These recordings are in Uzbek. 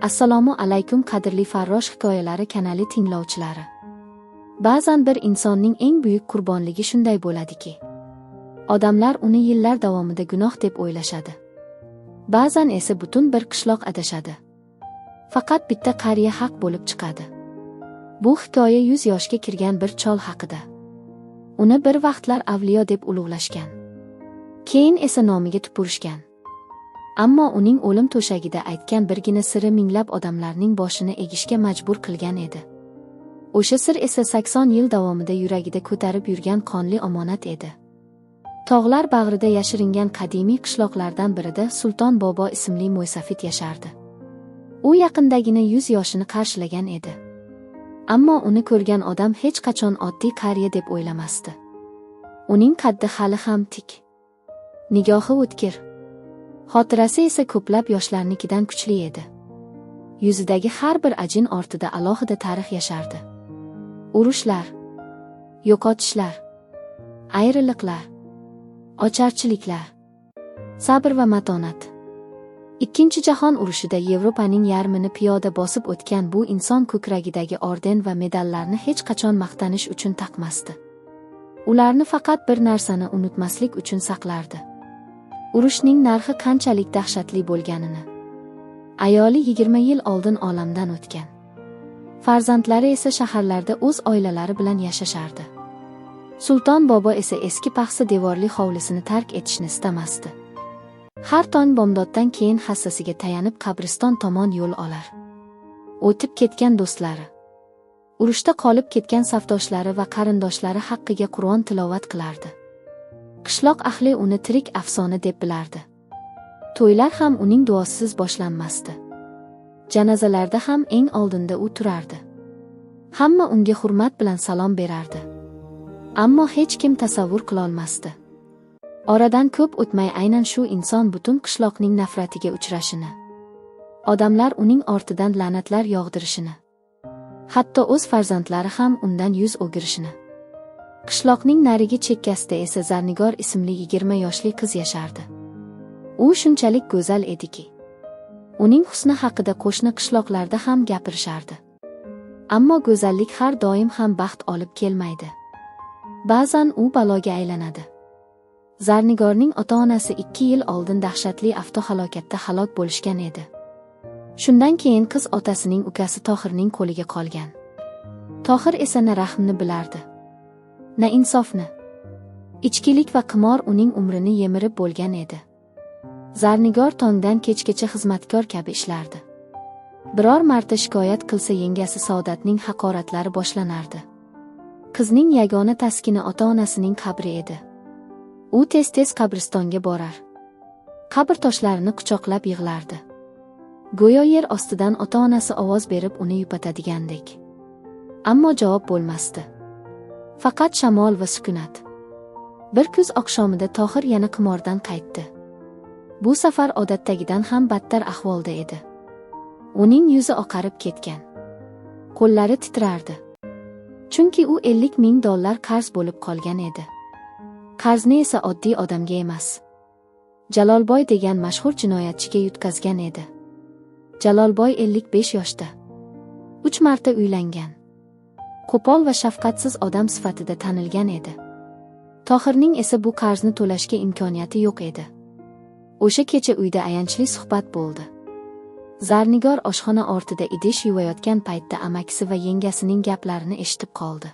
Assalomu alaykum qadrli Farrosh hikoyalari kanali tinglovchilari. Ba'zan bir insonning eng buyuk qurbonligi shunday bo'ladiki, odamlar uni yillar davomida gunoh deb o'ylashadi. Ba'zan esa butun bir qishloq adashadi. Faqat bitta qariya haq bo'lib chiqadi. Bu hikoya 100 yoshga kirgan bir chol haqida. Uni bir vaqtlar avliyo deb ulug'lashgan. Keyin esa nomiga tupurishgan. Ammo uning o'lim to'shagida aytgan birgina siri minglab odamlarning boshini egishga majbur qilgan edi. O'sha sir esa 80 yil davomida yuragida ko'tarib yurgan qonli omonat edi. Tog'lar bag'rida yashiringan qadimiy qishloqlardan birida Sulton bobo ismli mo'ysafid yashardi. U yaqindagina 100 yoshini qarshilagan edi. Ammo uni ko'rgan odam hech qachon oddiy qariya deb o'ylamasdi. Uning qaddi hali ham tik. Nigohi o'tkir. Xotirasi esa ko'plab yoshlarnikidan kuchli edi. Yuzidagi har bir ajin ortida alohida tarix yashardi. Urushlar, yo'qotishlar, ayriliqlar, ocharchiliklar, sabr va matonat. Ikkinchi jahon urushida Yevropaning yarmini piyoda bosib o'tgan bu inson ko'kragidagi orden va medallarni hech qachon maqtanish uchun taqmasdi. Ularni faqat bir narsani unutmaslik uchun saqlardi. Urushning narxi qanchalik dahshatli bo'lganini. Ayoli 20 yil oldin olamdan o'tgan. Farzandlari esa shaharlarda o'z oilalari bilan yashashardi. Sulton bobo esa eski paxsa devorli hovlisini tark etishni istamasdi. Har tong bomdoddan keyin hassasiga tayanib qabriston tomon yo'l olar. O'tib ketgan do'stlari, urushda qolib ketgan safdoshlari va qarindoshlari haqqiga Qur'on tilovat qilardi. Qishloq ahli uni tirik afsona deb bilardi. To'ylar ham uning duosisiz boshlanmasdi. Janozalarda ham eng oldinda u turardi. Hamma unga hurmat bilan salom berardi. Ammo hech kim tasavvur qilolmasdi. Oradan ko'p o'tmay aynan shu inson butun qishloqning nafratiga uchrashini, odamlar uning ortidan la'natlar yog'dirishini, hatto o'z farzandlari ham undan yuz o'girishini. Qishloqning narigi chekkasida esa Zarnigor ismli 20 yoshli qiz yashardi. U shunchalik go'zal ediki, uning husni haqida qo'shni qishloqlarda ham gapirishardi. Ammo go'zallik har doim ham baxt olib kelmaydi. Ba'zan u baloga aylanadi. Zarnigorning ota-onasi 2 yil oldin dahshatli avtohalokatda halok bo'lishgan edi. Shundan keyin qiz otasining ukasi Tohirning qo'liga qolgan. Tohir esa na rahmni bilardi, na insofni. Ichkilik va qimor uning umrini yemirib bo'lgan edi. Zarnigor tongdan kechgacha xizmatkor kabi ishlardi. Biror marta shikoyat qilsa yengasi Saodatning haqoratlari boshlanardi. Qizning yagona taskini ota-onasining qabri edi. U tez-tez qabristonga borar. Qabr toshlarini quchoqlab yig'lardi. Go'yo yer ostidan ota-onasi ovoz berib uni yupatadigandek. Ammo javob bo'lmasdi. Faqat shamol va sukunat. Bir kuz oqshomida Tohir yana qimordan qaytdi. Bu safar odatdagidan ham battar ahvolda edi. Uning yuzi oqarib ketgan. Qo'llari titrardi. Chunki u 50 000 dollar qarz bo'lib qolgan edi. Qarzni esa oddiy odamga emas, Jalolboy degan mashhur jinoyatchiga yutqazgan edi. Jalolboy 55 yoshda. 3 marta uylangan. Qo'pol va shafqatsiz odam sifatida tanilgan edi. Tohirning esa bu qarzni to'lashga imkoniyati yo'q edi. O'sha kecha uyda ayanchli suhbat bo'ldi. Zarnigor oshxona ortida idish yuvayotgan paytda amakisi va yengasining gaplarini eshitib qoldi.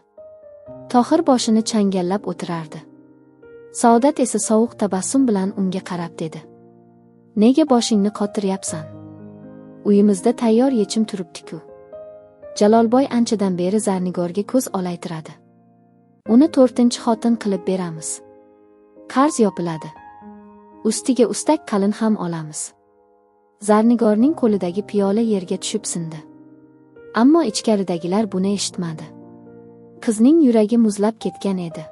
Tohir boshini changallab o'tirardi. Saodat esa sovuq tabassum bilan unga qarab dedi: "Nega boshingni qotiryapsan? Uyimizda tayyor yechim turibdi-ku." Jalolboy anchadan beri Zarnigorga ko'z olaytiradi. Uni 4-chi xotin qilib beramiz. Qarz yopiladi. Ustiga ustak qalin ham olamiz. Zarnigorning qo'lidagi piyola yerga tushib sindi. Ammo ichkaridagilar buni eshitmadi. Qizning yuragi muzlab ketgan edi.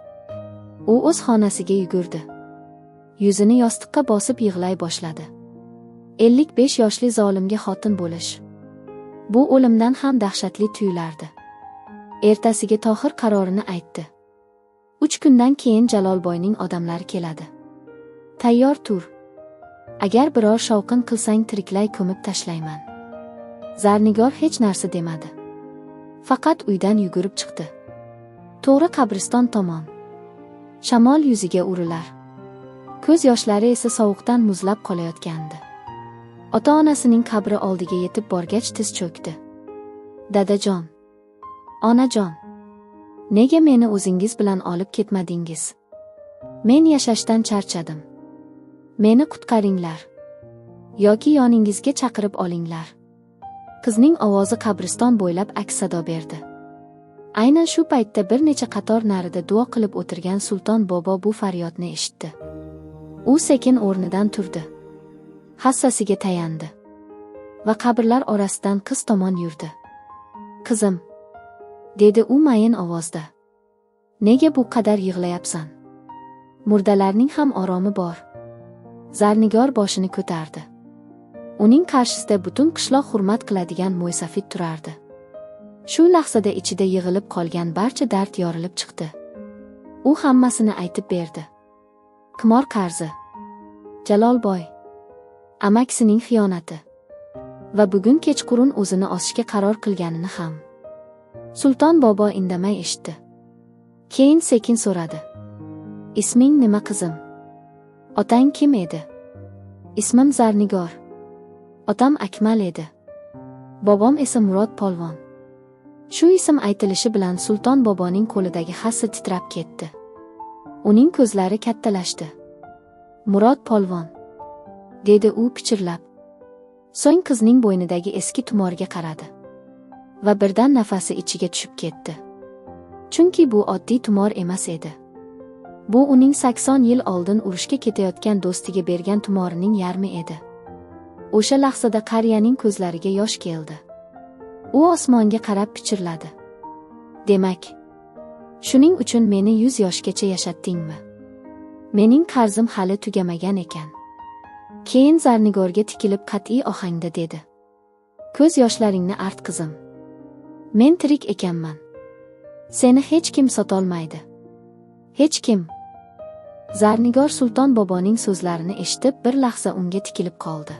U o'z xonasiga yugurdi. Yuzini yostiqqa bosib yig'lay boshladi. 55 yoshli zolimga xotin bo'lish. Bu o'limdan ham dahshatli tuyulardi. Ertasiga Tohir qarorini aytdi. 3 kundan keyin Jalolboyning odamlari keladi. Tayyor tur. Agar biror shovqin qilsang tiriklay ko'mib tashlayman. Zarnigor hech narsa demadi. Faqat uydan yugurib chiqdi. To'g'ri qabriston tomon. Shamol yuziga urilar. Ko'z yoshlari esa sovuqdan muzlab qolayotgandi. Ota-onasining qabri oldiga yetib borgach tiz cho'kdi. Dadajon, onajon, nega meni o'zingiz bilan olib ketmadingiz? Men yashashdan charchadim. Meni qutqaringlar. Yoki yoningizga chaqirib olinglar. Qizning ovozi qabriston bo'ylab aks sado berdi. Aynan shu paytda bir necha qator narida duo qilib o'tirgan Sulton bobo bu faryodni eshitdi. U sekin o'rnidan turdi. Hassasiga tayandi va qabrlar orasidan qiz tomon yurdi. Qizim, dedi u mayin ovozda. Nega bu qadar yig'layapsan? Murdalarning ham oromi bor. Zarnigor boshini ko'tardi. Uning qarshisida butun qishloq hurmat qiladigan mo'ysafid turardi. Shu lahzada ichida yig'ilib qolgan barcha dard yorilib chiqdi. U hammasini aytib berdi. Qimor qarzi, Jalolboy, amakisining xiyonati va bugun kechqurun o'zini osishga qaror qilganini ham. Sulton bobo indamay eshitdi. Keyin sekin so'radi. Isming nima qizim? Otang kim edi? Ismim Zarnigor. Otam Akmal edi. Bobom esa Murod polvon. Shu ism aytilishi bilan Sulton boboning qo'lidagi hassa titrab ketdi. Uning ko'zlari kattalashdi. Murod polvon, dedi u pichirlab. So'ng qizning bo'ynidagi eski tumorga qaradi va birdan nafasi ichiga tushib ketdi. Chunki bu oddiy tumor emas edi. Bu uning 80 yil oldin urushga ketayotgan do'stiga bergan tumorining yarmi edi. O'sha lahzada qariyaning ko'zlariga yosh keldi. U osmonga qarab pichirladi. Demak, shuning uchun meni 100 yoshgacha yashatdingmi? Mening qarzim hali tugamagan ekan. Keyin Zarnigorga tikilib qat'iy ohangda dedi. Ko'z yoshlaringni art qizim. Men tirik ekanman. Seni hech kim sotolmaydi. Hech kim. Zarnigor Sulton boboning so'zlarini eshitib bir lahza unga tikilib qoldi.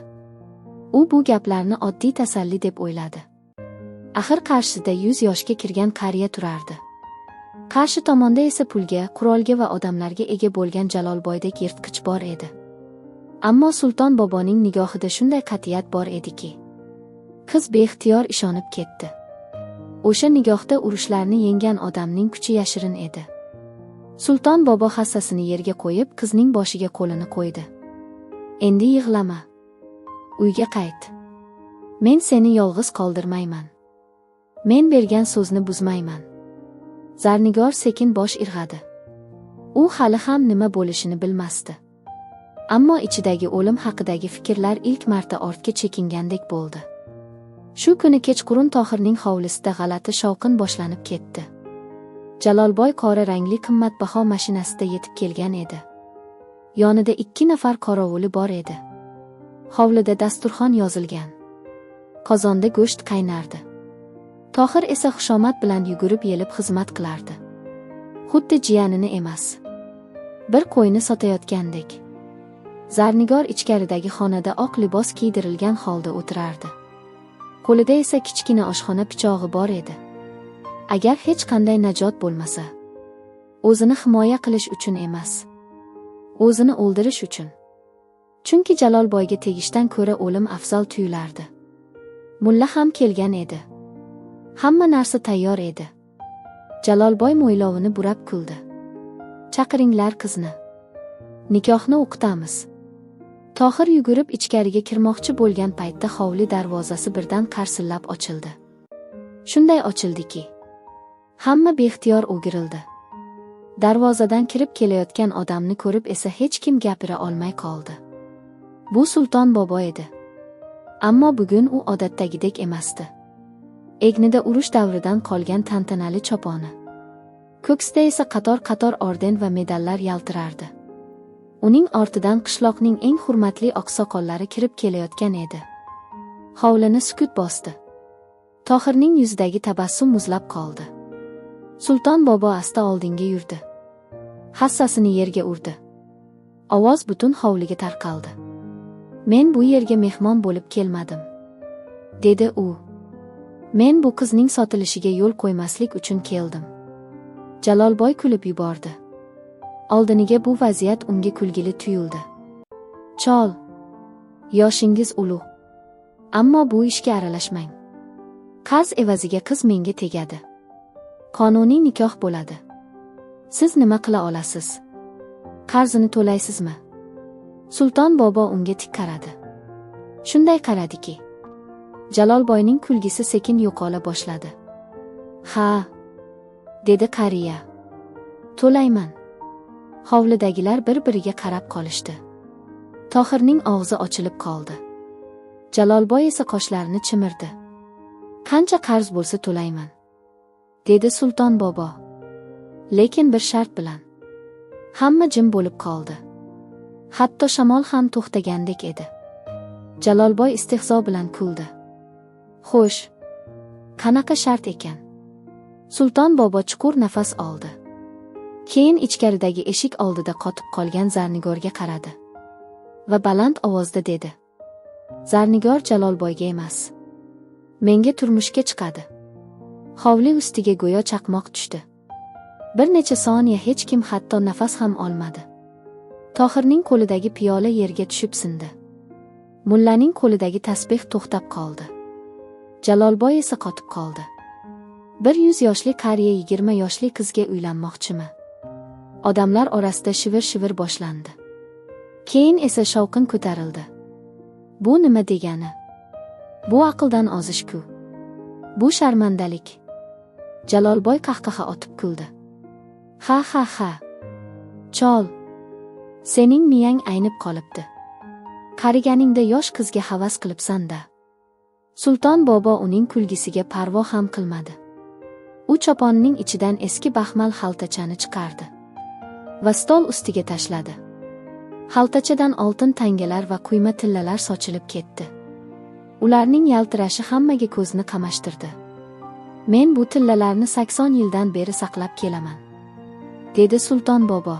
U bu gaplarni oddiy tasalli deb o'yladi. Axir qarshisida 100 yoshga kirgan qariya turardi. Qarshi tomonda esa pulga, qurolga va odamlarga ega bo'lgan Jalolboydek yirtqich bor edi. Ammo Sulton boboning nigohida shunday qat'iyat bor ediki, qiz beixtiyor ishonib ketdi. O'sha nigohda urushlarni yenggan odamning kuchi yashirin edi. Sulton bobo hassasini yerga qo'yib, qizning boshiga qo'lini qo'ydi. Endi yig'lama. Uyga qayt. Men seni yolg'iz qoldirmayman. Men bergan so'zni buzmayman. Zarnigor sekin bosh irg'adi. U hali ham nima bo'lishini bilmasdi. Ammo ichidagi o'lim haqidagi fikrlar ilk marta ortga chekingandek bo'ldi. Shu kuni kechqurun Tohirning hovlisida g'alati shovqin boshlanib ketdi. Jalolboy qora rangli qimmatbaho mashinasida yetib kelgan edi. Yonida 2 nafar qorovuli bor edi. Hovlida dasturxon yozilgan. Qozonda go'sht qaynardi. Tohir esa xushomad bilan yugurib yelib xizmat qilardi. Xuddi jiyanini emas, bir qo'yni sotayotgandek. Zarnigor ichkaridagi xonada oq libos kiydirilgan holda o'tirardi. Qo'lida esa kichkina oshxona pichog'i bor edi. Agar hech qanday najot bo'lmasa, o'zini himoya qilish uchun emas, o'zini o'ldirish uchun. Chunki Jalolboyga tegishdan ko'ra o'lim afzal tuyulardi. Mulla ham kelgan edi. Hamma narsa tayyor edi. Jalolboy mo'ylovini burab kuldi. Chaqiringlar qizni. Nikohni o'qitamiz. Tohir yugurib ichkariga kirmoqchi bo'lgan paytda hovli darvozasi birdan qarsillab ochildi. Shunday ochildiki, hamma beixtiyor o'girildi. Darvozadan kirib kelayotgan odamni ko'rib esa hech kim gapira olmay qoldi. Bu Sulton bobo edi. Ammo bugun u odatdagidek emasdi. Egnida urush davridan qolgan tantanali choponi. Ko'ksida esa qator-qator orden va medallar yaltirardi. Uning ortidan qishloqning eng hurmatli oqsoqollari kirib kelayotgan edi. Hovlini sukut bosdi. Tohirning yuzidagi tabassum muzlab qoldi. Sulton bobo asta oldinga yurdi. Hassasini yerga urdi. Ovoz butun hovliga tarqaldi. Men bu yerga mehmon bo'lib kelmadim, dedi u. Men bu qizning sotilishiga yo'l qo'ymaslik uchun keldim. Jalolboy kulib yubordi. Oldiniga bu vaziyat unga kulgili tuyuldi. Chol, yoshingiz ulug'. Ammo bu ishga aralashmang. Qarz evaziga qiz menga tegadi. Qonuniy nikoh bo'ladi. Siz nima qila olasiz? Qarzini to'laysizmi? Sulton bobo unga tik qaradi. Shunday qaradiki, Jalolboyning kulgisi sekin yo'qola boshladi. Ha, dedi qariya. To'layman. Hovlidagilar bir-biriga qarab qolishdi. Tohirning og'zi ochilib qoldi. Jalolboy esa qoshlarini chimirdi. Qancha qarz bo'lsa to'layman, dedi Sulton bobo. Lekin bir shart bilan. Hamma jim bo'lib qoldi. Hatto shamol ham to'xtagandek edi. Jalolboy istehzo bilan kuldi. Xo'sh, qanaqa shart ekan? Sulton bobo chuqur nafas oldi. Keyin ichkaridagi eshik oldida qotib qolgan Zarnigorga qaradi va baland ovozda dedi: Zarnigor Jalolboyga emas, menga turmushga chiqadi. Hovli ustiga go'yo chaqmoq tushdi. Bir necha soniya hech kim hatto nafas ham olmadi. Tohirning qo'lidagi piyola yerga tushib sindi. Mullaning qo'lidagi tasbih to'xtab qoldi. Jalolboy esa qotib qoldi. 100 yoshli qariya 20 yoshli qizga uylanmoqchimi? Odamlar orasida shivir-shivir boshlandi. Keyin esa shovqin ko'tarildi. Bu nima degani? Bu aqldan ozish-ku. Bu sharmandalik. Jalolboy qahqaha otib kuldi. Ha ha ha. Chol, sening miyang aynib qolibdi. Qariganingda yosh qizga havas qilibsan-da. Sulton bobo uning kulgisiga parvo ham qilmadi. U choponining ichidan eski baxmal xaltachani chiqardi va stol ustiga tashladi. Xaltachadan oltin tangalar va quyma tillalar sochilib ketdi. Ularning yaltirashi hammaga ko'zni qamashtirdi. Men bu tillalarni 80 yildan beri saqlab kelaman, dedi Sulton bobo.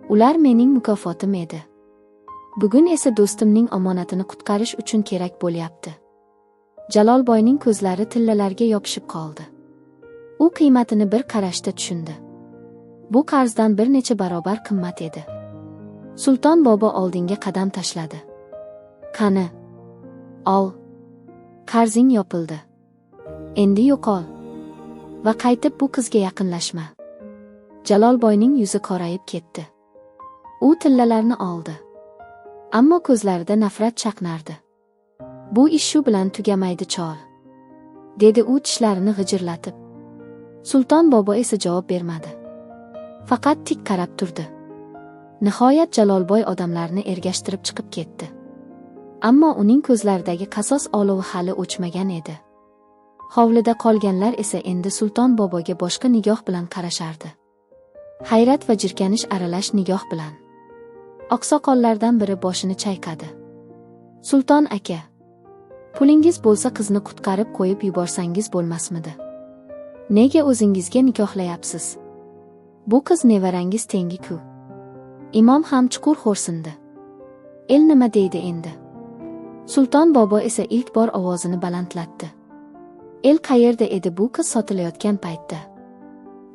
Ular mening mukofotim edi. Bugun esa do'stimning omonatini qutqarish uchun kerak bo'lyapti. Jalolboyning ko'zlari tillalarga yopishib qoldi. U qiymatini bir qarashda tushundi. Bu qarzdan bir necha barobar qimmat edi. Sulton bobo oldinga qadam tashladi. Qani? Ol. Qarzing yopildi. Endi yo'qol. Va qaytib bu qizga yaqinlashma. Jalolboyning yuzi qorayib ketdi. U tillalarni oldi. Ammo ko'zlarida nafrat chaqnardi. Bu ish shu bilan tugamaydi, chol, dedi u tishlarini g'ijirlatib. Sulton bobo esa javob bermadi. Faqat tik qarab turdi. Nihoyat Jalolboy odamlarni ergashtirib chiqib ketdi. Ammo uning ko'zlaridagi qasos olovi hali o'chmagan edi. Hovlida qolganlar esa endi Sulton boboga boshqa nigoh bilan qarashardi. Hayrat va jirkanish aralash nigoh bilan. Oqsoqollardan biri boshini chayqadi. Sulton aka, pulingiz bo'lsa qizni qutqarib qo'yib yuborsangiz bo'lmasmidi? Nega o'zingizga nikohlayapsiz? Bu qiz nevarangiz tengi-ku. Imom ham chuqur xo'rsindi. El nima deydi endi? Sulton bobo esa ilk bor ovozini balandlatdi. El qayerda edi bu qiz sotilayotgan paytda?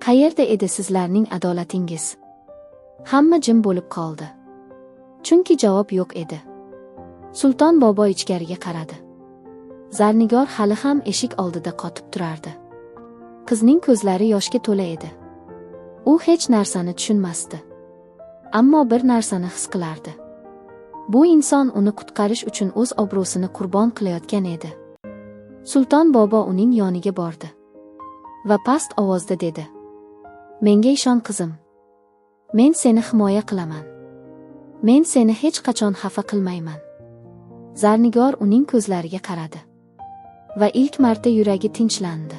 Qayerda edi sizlarning adolatingiz? Hamma jim bo'lib qoldi. Chunki javob yo'q edi. Sulton bobo ichkariga qaradi. Zarnigor hali ham eshik oldida qotib turardi. Qizning ko'zlari yoshga to'la edi. U hech narsani tushunmasdi. Ammo bir narsani his qilardi. Bu inson uni qutqarish uchun o'z obro'sini qurbon qilayotgan edi. Sulton bobo uning yoniga bordi va past ovozda dedi: Menga ishon qizim. Men seni himoya qilaman. Men seni hech qachon xafa qilmayman. Zarnigor uning ko'zlariga qaradi va ilk marta yuragi tinchlandi.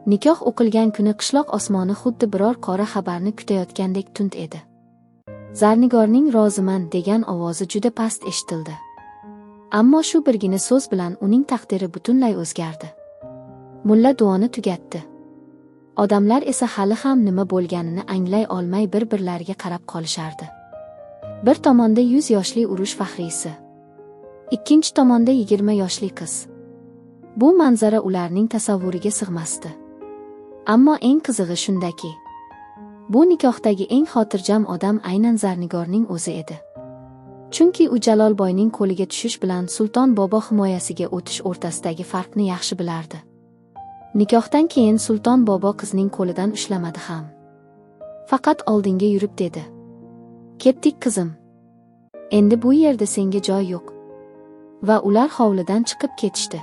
Nikoh o'qilgan kuni qishloq osmoni xuddi biror qora xabarni kutayotgandek tund edi. Zarnigorning roziman degan ovozi juda past eshitildi. Ammo shu birgina so'z bilan uning taqdiri butunlay o'zgardi. Mulla duoni tugatdi. Odamlar esa hali ham nima bo'lganini anglay olmay bir-birlariga qarab qolishardi. Bir tomonda 100 yoshli urush faxriysi, ikkinchi tomonda 20 yoshli qiz. Bu manzara ularning tasavvuriga sig'masdi. Ammo eng qizig'i shundaki, bu nikohdagi eng xotirjam odam aynan Zarnigorning o'zi edi. Chunki u Jalolboyning qo'liga tushish bilan Sulton bobo himoyasiga o'tish o'rtasidagi farqni yaxshi bilardi. Nikohdan keyin Sulton bobo qizning qo'lidan ushlamadi ham. Faqat oldinga yurib dedi: "Ketdik qizim. Endi bu yerda senga joy yo'q." Va ular hovlidan chiqib ketishdi.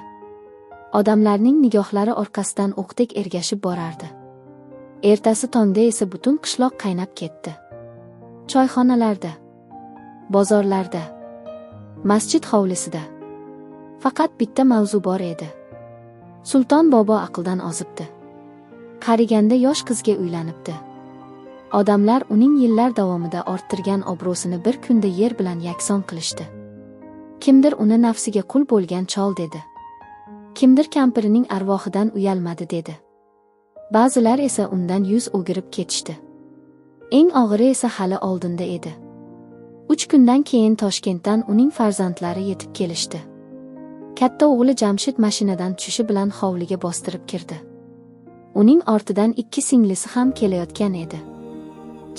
Odamlarning nigohlari orqasidan o'qdek ergashib borardi. Ertasi tongda esa butun qishloq qaynab ketdi. Choyxonalarda, bozorlarda, masjid hovlisida faqat bitta mavzu bor edi. Sulton bobo aqldan ozibdi. Qariganda yosh qizga uylanibdi. Odamlar uning yillar davomida orttirgan obro'sini bir kunda yer bilan yakson qilishdi. Kimdir uni nafsiga qul bo'lgan chol dedi. Kimdir kampirining arvohidan uyalmadi dedi. Ba'zilar esa undan yuz o'girib ketishdi. Eng og'iri esa hali oldinda edi. 3 kundan keyin Toshkentdan uning farzandlari yetib kelishdi. Katta o'g'li Jamshid mashinadan tushishi bilan hovliga bostirib kirdi. Uning ortidan 2 singlisi ham kelayotgan edi.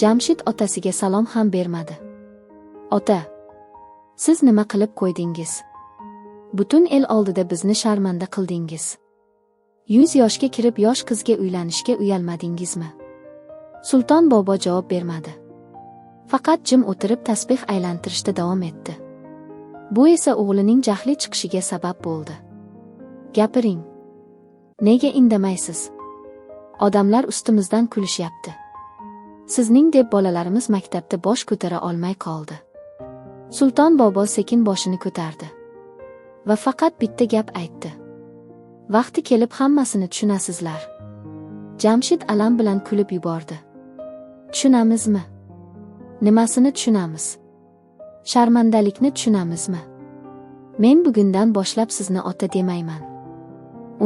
Jamshid otasiga salom ham bermadi. "Ota, siz nima qilib qo'ydingiz? Butun el oldida bizni sharmanda qildingiz. 100 yoshga kirib yosh qizga uylanishga uyalmadingizmi?" Sulton bobo javob bermadi. Faqat jim o'tirib tasbih aylantirishda davom etdi. Bu esa o'g'lining jahli chiqishiga sabab bo'ldi. "Gapiring. Nega indamaysiz? Odamlar ustimizdan kulishyapti. Sizning deb bolalarimiz maktabda bosh ko'tara olmay qoldi." Sulton bobo sekin boshini ko'tardi va faqat bitta gap aytdi: "Vaqti kelib hammasini tushunasizlar." Jamshid alam bilan kulib yubordi. "Tushunamizmi? Nimasini tushunamiz? Sharmandalikni tushunamizmi? Men bugundan boshlab sizni ota demayman."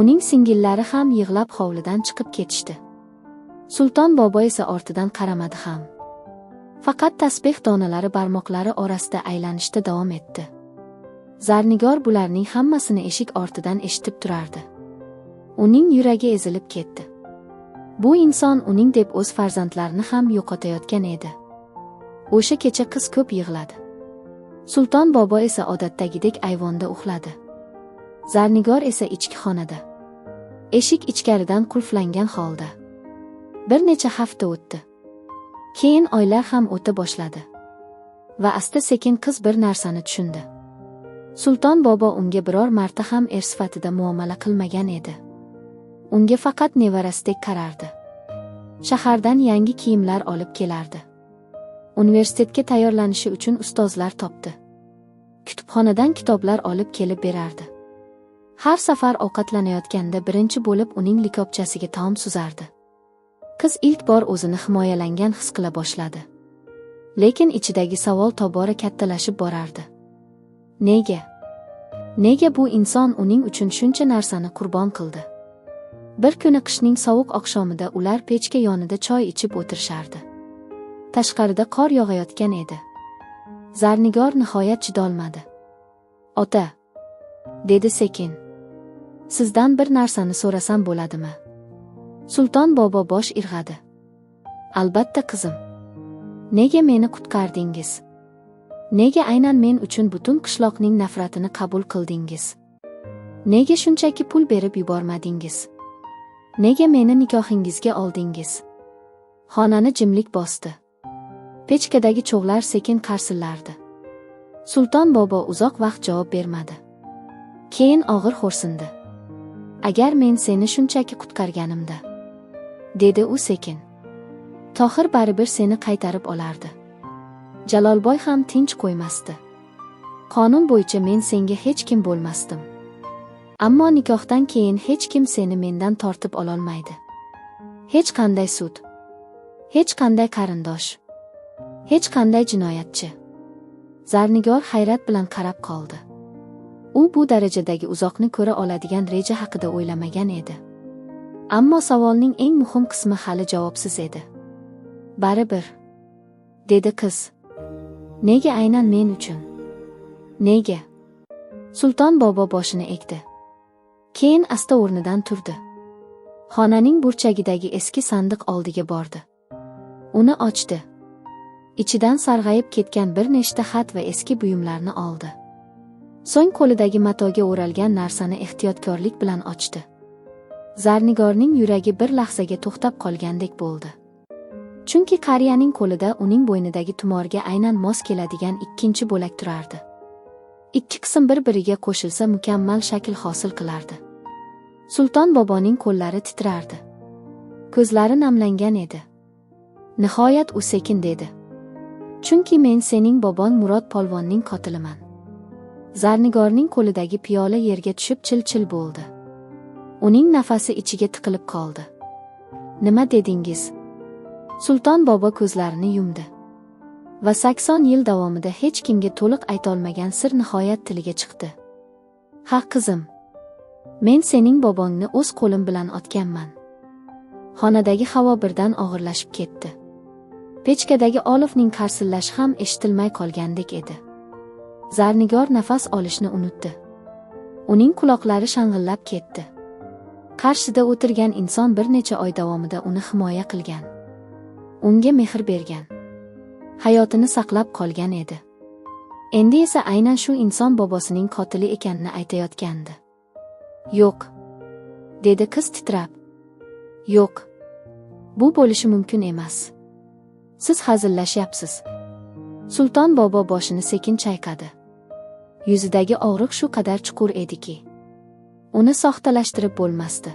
Uning singillari ham yig'lab hovlidan chiqib ketishdi. Sulton bobo esa ortidan qaramadi ham. Faqat tasbih donalari barmoqlari orasida aylanishda davom etdi. Zarnigor bularning hammasini eshik ortidan eshitib turardi. Uning yuragi ezilib ketdi. Bu inson uning deb o'z farzandlarini ham yo'qotayotgan edi. O'sha kecha qiz ko'p yig'ladi. Sulton bobo esa odatdagidek ayvonda uxladi. Zarnigor esa ichki xonada. Eshik ichkaridan qulflangan holda. Bir necha hafta o'tdi. Keyin oylar ham o'ta boshladi. Va asta-sekin qiz bir narsani tushundi. Sulton bobo unga biror marta ham er sifatida muomala qilmagan edi. Unga faqat nevarasidek qarardi. Shahardan yangi kiyimlar olib kelardi. Universitetga tayyorlanishi uchun ustozlar topdi. Kutubxonadan kitoblar olib kelib berardi. Har safar ovqatlanayotganda birinchi bo'lib uning likopchasiga taom suzardi. Qiz ilk bor o'zini himoyalangan his qila boshladi. Lekin ichidagi savol tobora kattalashib borardi. Nega? Nega bu inson uning uchun shuncha narsani qurbon qildi? Bir kuni qishning sovuq oqshomida ular pechka yonida choy ichib o'tirishardi. Tashqarida qor yog'ayotgan edi. Zarnigor nihoyat chidolmadi. "Ota," dedi sekin. "Sizdan bir narsani so'rasam bo'ladimi?" Sulton bobo bosh irg'adi. "Albatta qizim. Nega meni qutqardingiz? Nega aynan men uchun butun qishloqning nafratini qabul qildingiz? Nega shunchaki pul berib yubormadingiz? Nega meni nikohingizga oldingiz?" Xonani jimlik bosdi. Pechkadagi cho'g'lar sekin qarsillardi. Sulton bobo uzoq vaqt javob bermadi. Keyin og'ir xo'rsindi. "Agar men seni shunchaki qutqarganimda," dedi u sekin, "Tohir baribir seni qaytarib olardi. Jalolboy ham tinch qo'ymasdi. Qonun bo'yicha men senga hech kim bo'lmasdim. Ammo nikohdan keyin hech kim seni mendan tortib ololmaydi. Hech qanday sud, hech qanday qarindosh, hech qanday jinoyatchi." Zarnigor hayrat bilan qarab qoldi. U bu darajadagi uzoqni ko'ra oladigan reja haqida o'ylamagan edi. Ammo savolning eng muhim qismi hali javobsiz edi. "Baribir," dedi qiz. "Nega aynan men uchun? Nega?" Sulton bobo boshini egdi. Keyin asta o'rnidan turdi. Xonaning burchagidagi eski sandiq oldiga bordi. Uni ochdi. Ichidan sarg'ayib ketgan bir nechta xat va eski buyumlarni oldi. So'ng qo'lidagi matoga o'ralgan narsani ehtiyotkorlik bilan ochdi. Zarnigorning yuragi bir lahzaga to'xtab qolgandek bo'ldi. Chunki qariyaning qo'lida uning bo'ynidagi tumorga aynan mos keladigan ikkinchi bo'lak turardi. Ikki qism bir-biriga qo'shilsa mukammal shakl hosil qilardi. Sulton boboning qo'llari titrardi. Ko'zlari namlangan edi. Nihoyat u sekin dedi: "Chunki men sening bobong Murod polvonning qotiliman." Zarnigorning qo'lidagi piyola yerga tushib chil-chil bo'ldi. Uning nafasi ichiga tiqilib qoldi. "Nima dedingiz?" Sulton bobo ko'zlarini yumdi. Va 80 yil davomida hech kimga to'liq aytolmagan sir nihoyat tiliga chiqdi. "Ha, qizim. Men sening bobongni o'z qo'lim bilan otganman." Xonadagi havo birdan og'irlashib ketdi. Pechkadagi olovning qarsillashi ham eshitilmay qolgandek edi. Zarnigor nafas olishni unutdi. Uning quloqlari shang'illab ketdi. Qarshida o'tirgan inson bir necha oy davomida uni himoya qilgan. Unga mehr bergan. Hayotini saqlab qolgan edi. Endi esa aynan shu inson bobosining qotili ekanini aytayotgandi. "Yo'q," dedi qiz titrab. "Yo'q. Bu bo'lishi mumkin emas. Siz hazillashyapsiz." Sulton bobo boshini sekin chayqadi. Yuzidagi og'riq shu qadar chuqur ediki, uni soxtalashtirib bo'lmasdi.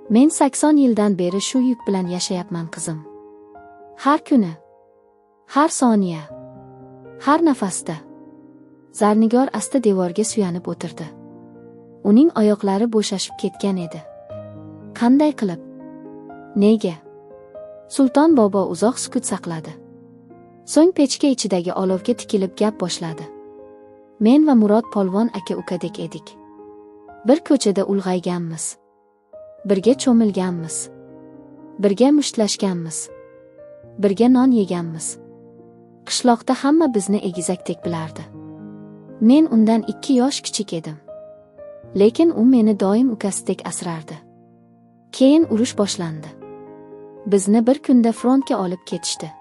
"Men 80 yildan beri shu yuk bilan yashayapman, qizim. Har kuni, har soniya, har nafasda." Zarnigor asta devorga suyanib o'tirdi. Uning oyoqlari bo'shashib ketgan edi. "Qanday qilib? Nega?" Sulton bobo uzoq sukut saqladi. So'ng pechka ichidagi olovga tikilib gap boshladi. "Men va Murod polvon aka-ukadek edik. Bir ko'chada ulg'ayganmiz. Birga cho'milganmiz. Birga mushtlashganmiz. Birga non yeganmiz. Qishloqda hamma bizni egizakdek bilardi. Men undan 2 yosh kichik edim. Lekin u meni doim ukasidek asrardi. Keyin urush boshlandi. Bizni bir kunda frontga olib ketishdi.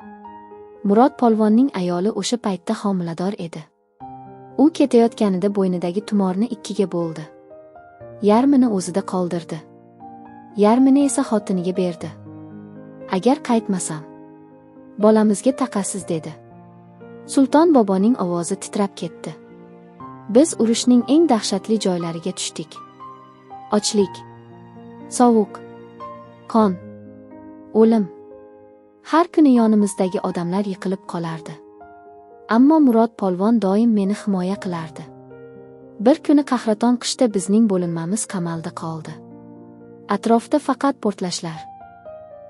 Murod polvonning ayoli o'sha paytda homilador edi. U ketayotganida bo'ynidagi tumorni 2ga bo'ldi. Yarmini o'zida qoldirdi. Yarmini esa xotiniga berdi. Agar qaytmasam, bolamizga taqasiz dedi." Sulton boboning ovozi titrab ketdi. "Biz urushning eng dahshatli joylariga tushdik. Ochlik, sovuq, qon, o'lim. Har kuni yonimizdagi odamlar yiqilib qolardi. Ammo Murod polvon doim meni himoya qilardi. Bir kuni qahraton qishda bizning bo'linmamiz qamalda qoldi. Atrofda faqat portlashlar,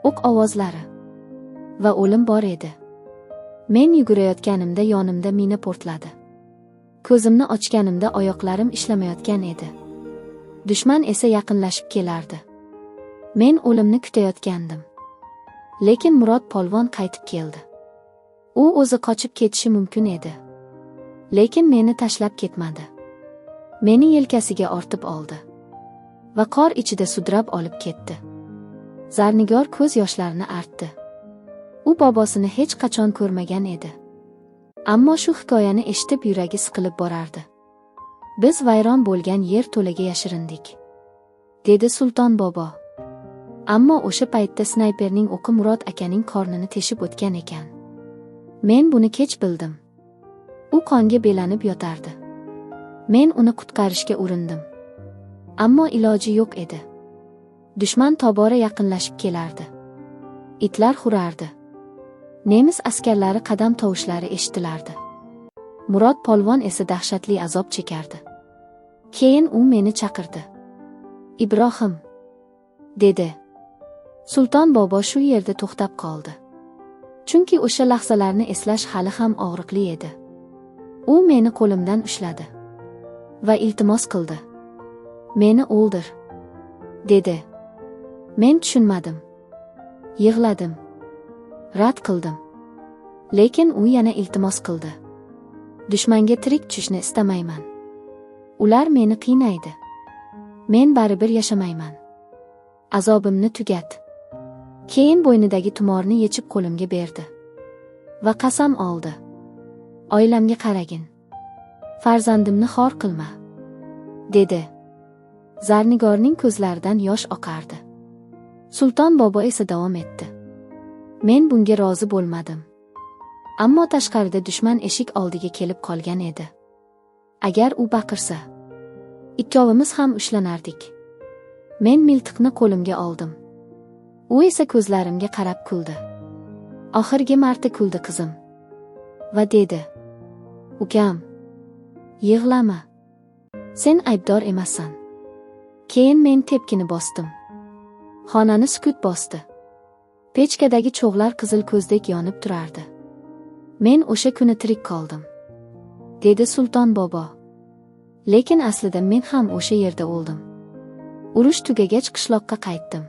o'q ovozlari va o'lim bor edi. Men yugurayotganimda yonimda mina portladi. Ko'zimni ochganimda oyoqlarim ishlamayotgan edi. Dushman esa yaqinlashib kelardi. Men o'limni kutayotgandim. Lekin Murod polvon qaytib keldi. U o'zi qochib ketishi mumkin edi. Lekin meni tashlab ketmadi. Meni yelkasiga ortib oldi va qor ichida sudrab olib ketdi." Zarnigor ko'z yoshlarini artdi. U bobosini hech qachon ko'rmagan edi. Ammo shu hikoyani eshitib yuragi siqilib borardi. "Biz vayron bo'lgan yer to'laga yashirindik," dedi Sulton bobo. "Ammo o'sha paytda snayperning o'qi Murod akaning qornini teshib o'tgan ekan. Men buni kech bildim. U qonga belanib yotardi. Men uni qutqarishga urindim. Ammo iloji yo'q edi. Dushman tobora yaqinlashib kelardi. Itlar hurardi. Nemis askarlari qadam tovushlari eshitilardi. Murod polvon esa dahshatli azob chekardi. Keyin u meni chaqirdi. Ibrohim, dedi. Sulton bobo shu yerda to'xtab qoldi. Chunki o'sha lahzalarni eslash hali ham og'riqli edi. U meni qo'limdan ushladi va iltimos qildi. Meni o'ldir, dedi. Men tushunmadim. Yig'ladim. Rad qildim. Lekin u yana iltimos qildi. Dushmanga tirik tushishni istamayman. Ular meni qiynaydi. Men baribir yashamayman. Azobimni tugat. Keyin bo'ynidagi tumorni yechib qo'limga berdi. Va qasam oldi. Oilamga qaragin. Farzandimni xor qilma, dedi. Zarnigorning ko'zlaridan yosh oqardi. Sulton bobo esa davom etdi. Men bunga rozi bo'lmadim. Ammo tashqarida dushman eshik oldiga kelib qolgan edi. Agar u baqirsa, ikkovimiz ham ushlanardik. Men miltiqni qo'limga oldim. U esa ko'zlarimga qarab kuldi. Oxirgi marta kuldi qizim. Va dedi: Ukam, yig'lama. Sen aybdor emassan. Keyin men tepkini bosdim. Xonani sukut bosdi. Pechkadagi cho'g'lar qizil ko'zdek yonib turardi. Men o'sha kuni tirik qoldim, dedi Sulton bobo. Lekin aslida men ham o'sha yerda o'ldim. Urush tugagach qishloqqa qaytdim.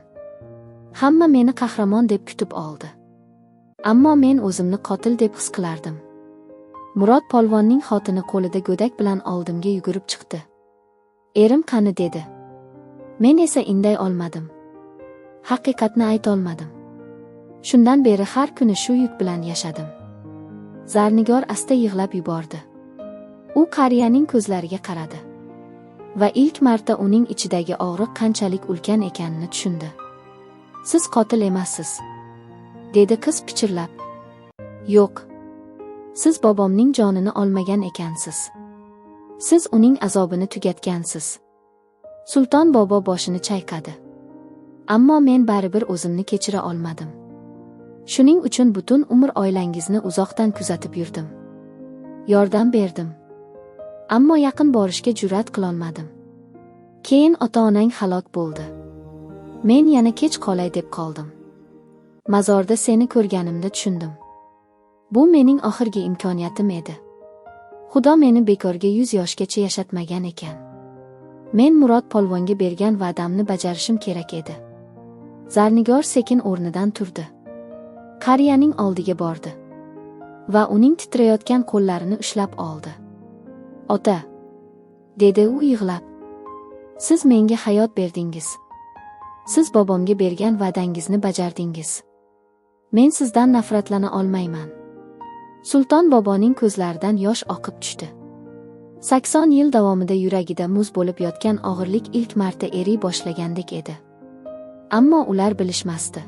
Hamma meni qahramon deb kutib oldi. Ammo men o'zimni qotil deb his qilardim. Murod polvonning xotini qo'lida go'dak bilan oldimga yugurib chiqdi. Erim qani, dedi. Men esa inday olmadim. Haqiqatni aytolmadim. Shundan beri har kuni shu yuk bilan yashadim. Zarnigor asta yig'lab yubordi. U qariyaning ko'zlariga qaradi. Va ilk marta uning ichidagi og'riq qanchalik ulkan ekanini tushundi. Siz qotil emassiz, dedi qiz pichirlab. Yo'q. Siz bobomning jonini olmagan ekansiz. Siz uning azobini tugatgansiz. Sulton bobo boshini chayqadi. Ammo men baribir o'zimni kechira olmadim. Shuning uchun butun umr oilangizni uzoqdan kuzatib yurdim. Yordam berdim. Ammo yaqin borishga jur'at qilolmadim. Keyin ota-onang halok bo'ldi. Men yana kech qolay deb qoldim. Mazorda seni ko'rganimda tushundim. Bu mening oxirgi imkoniyatim edi. Xudo meni bekorga 100 yoshgacha yashatmagan ekan. Men Murod polvonga bergan va'damni bajarishim kerak edi. Zarnigor sekin o'rnidan turdi. Qariyaning oldiga bordi va uning titrayotgan qo'llarini ushlab oldi. Ota, dedi u yig'lab. Siz menga hayot berdingiz. Siz bobomga bergan va'dangizni bajardingiz. Men sizdan nafratlana olmayman. Sulton boboning ko'zlaridan yosh oqib tushdi. 80 yil davomida yuragida muz bo'lib yotgan og'irlik ilk marta eriy boshlagandek edi. Ammo ular bilishmasdi.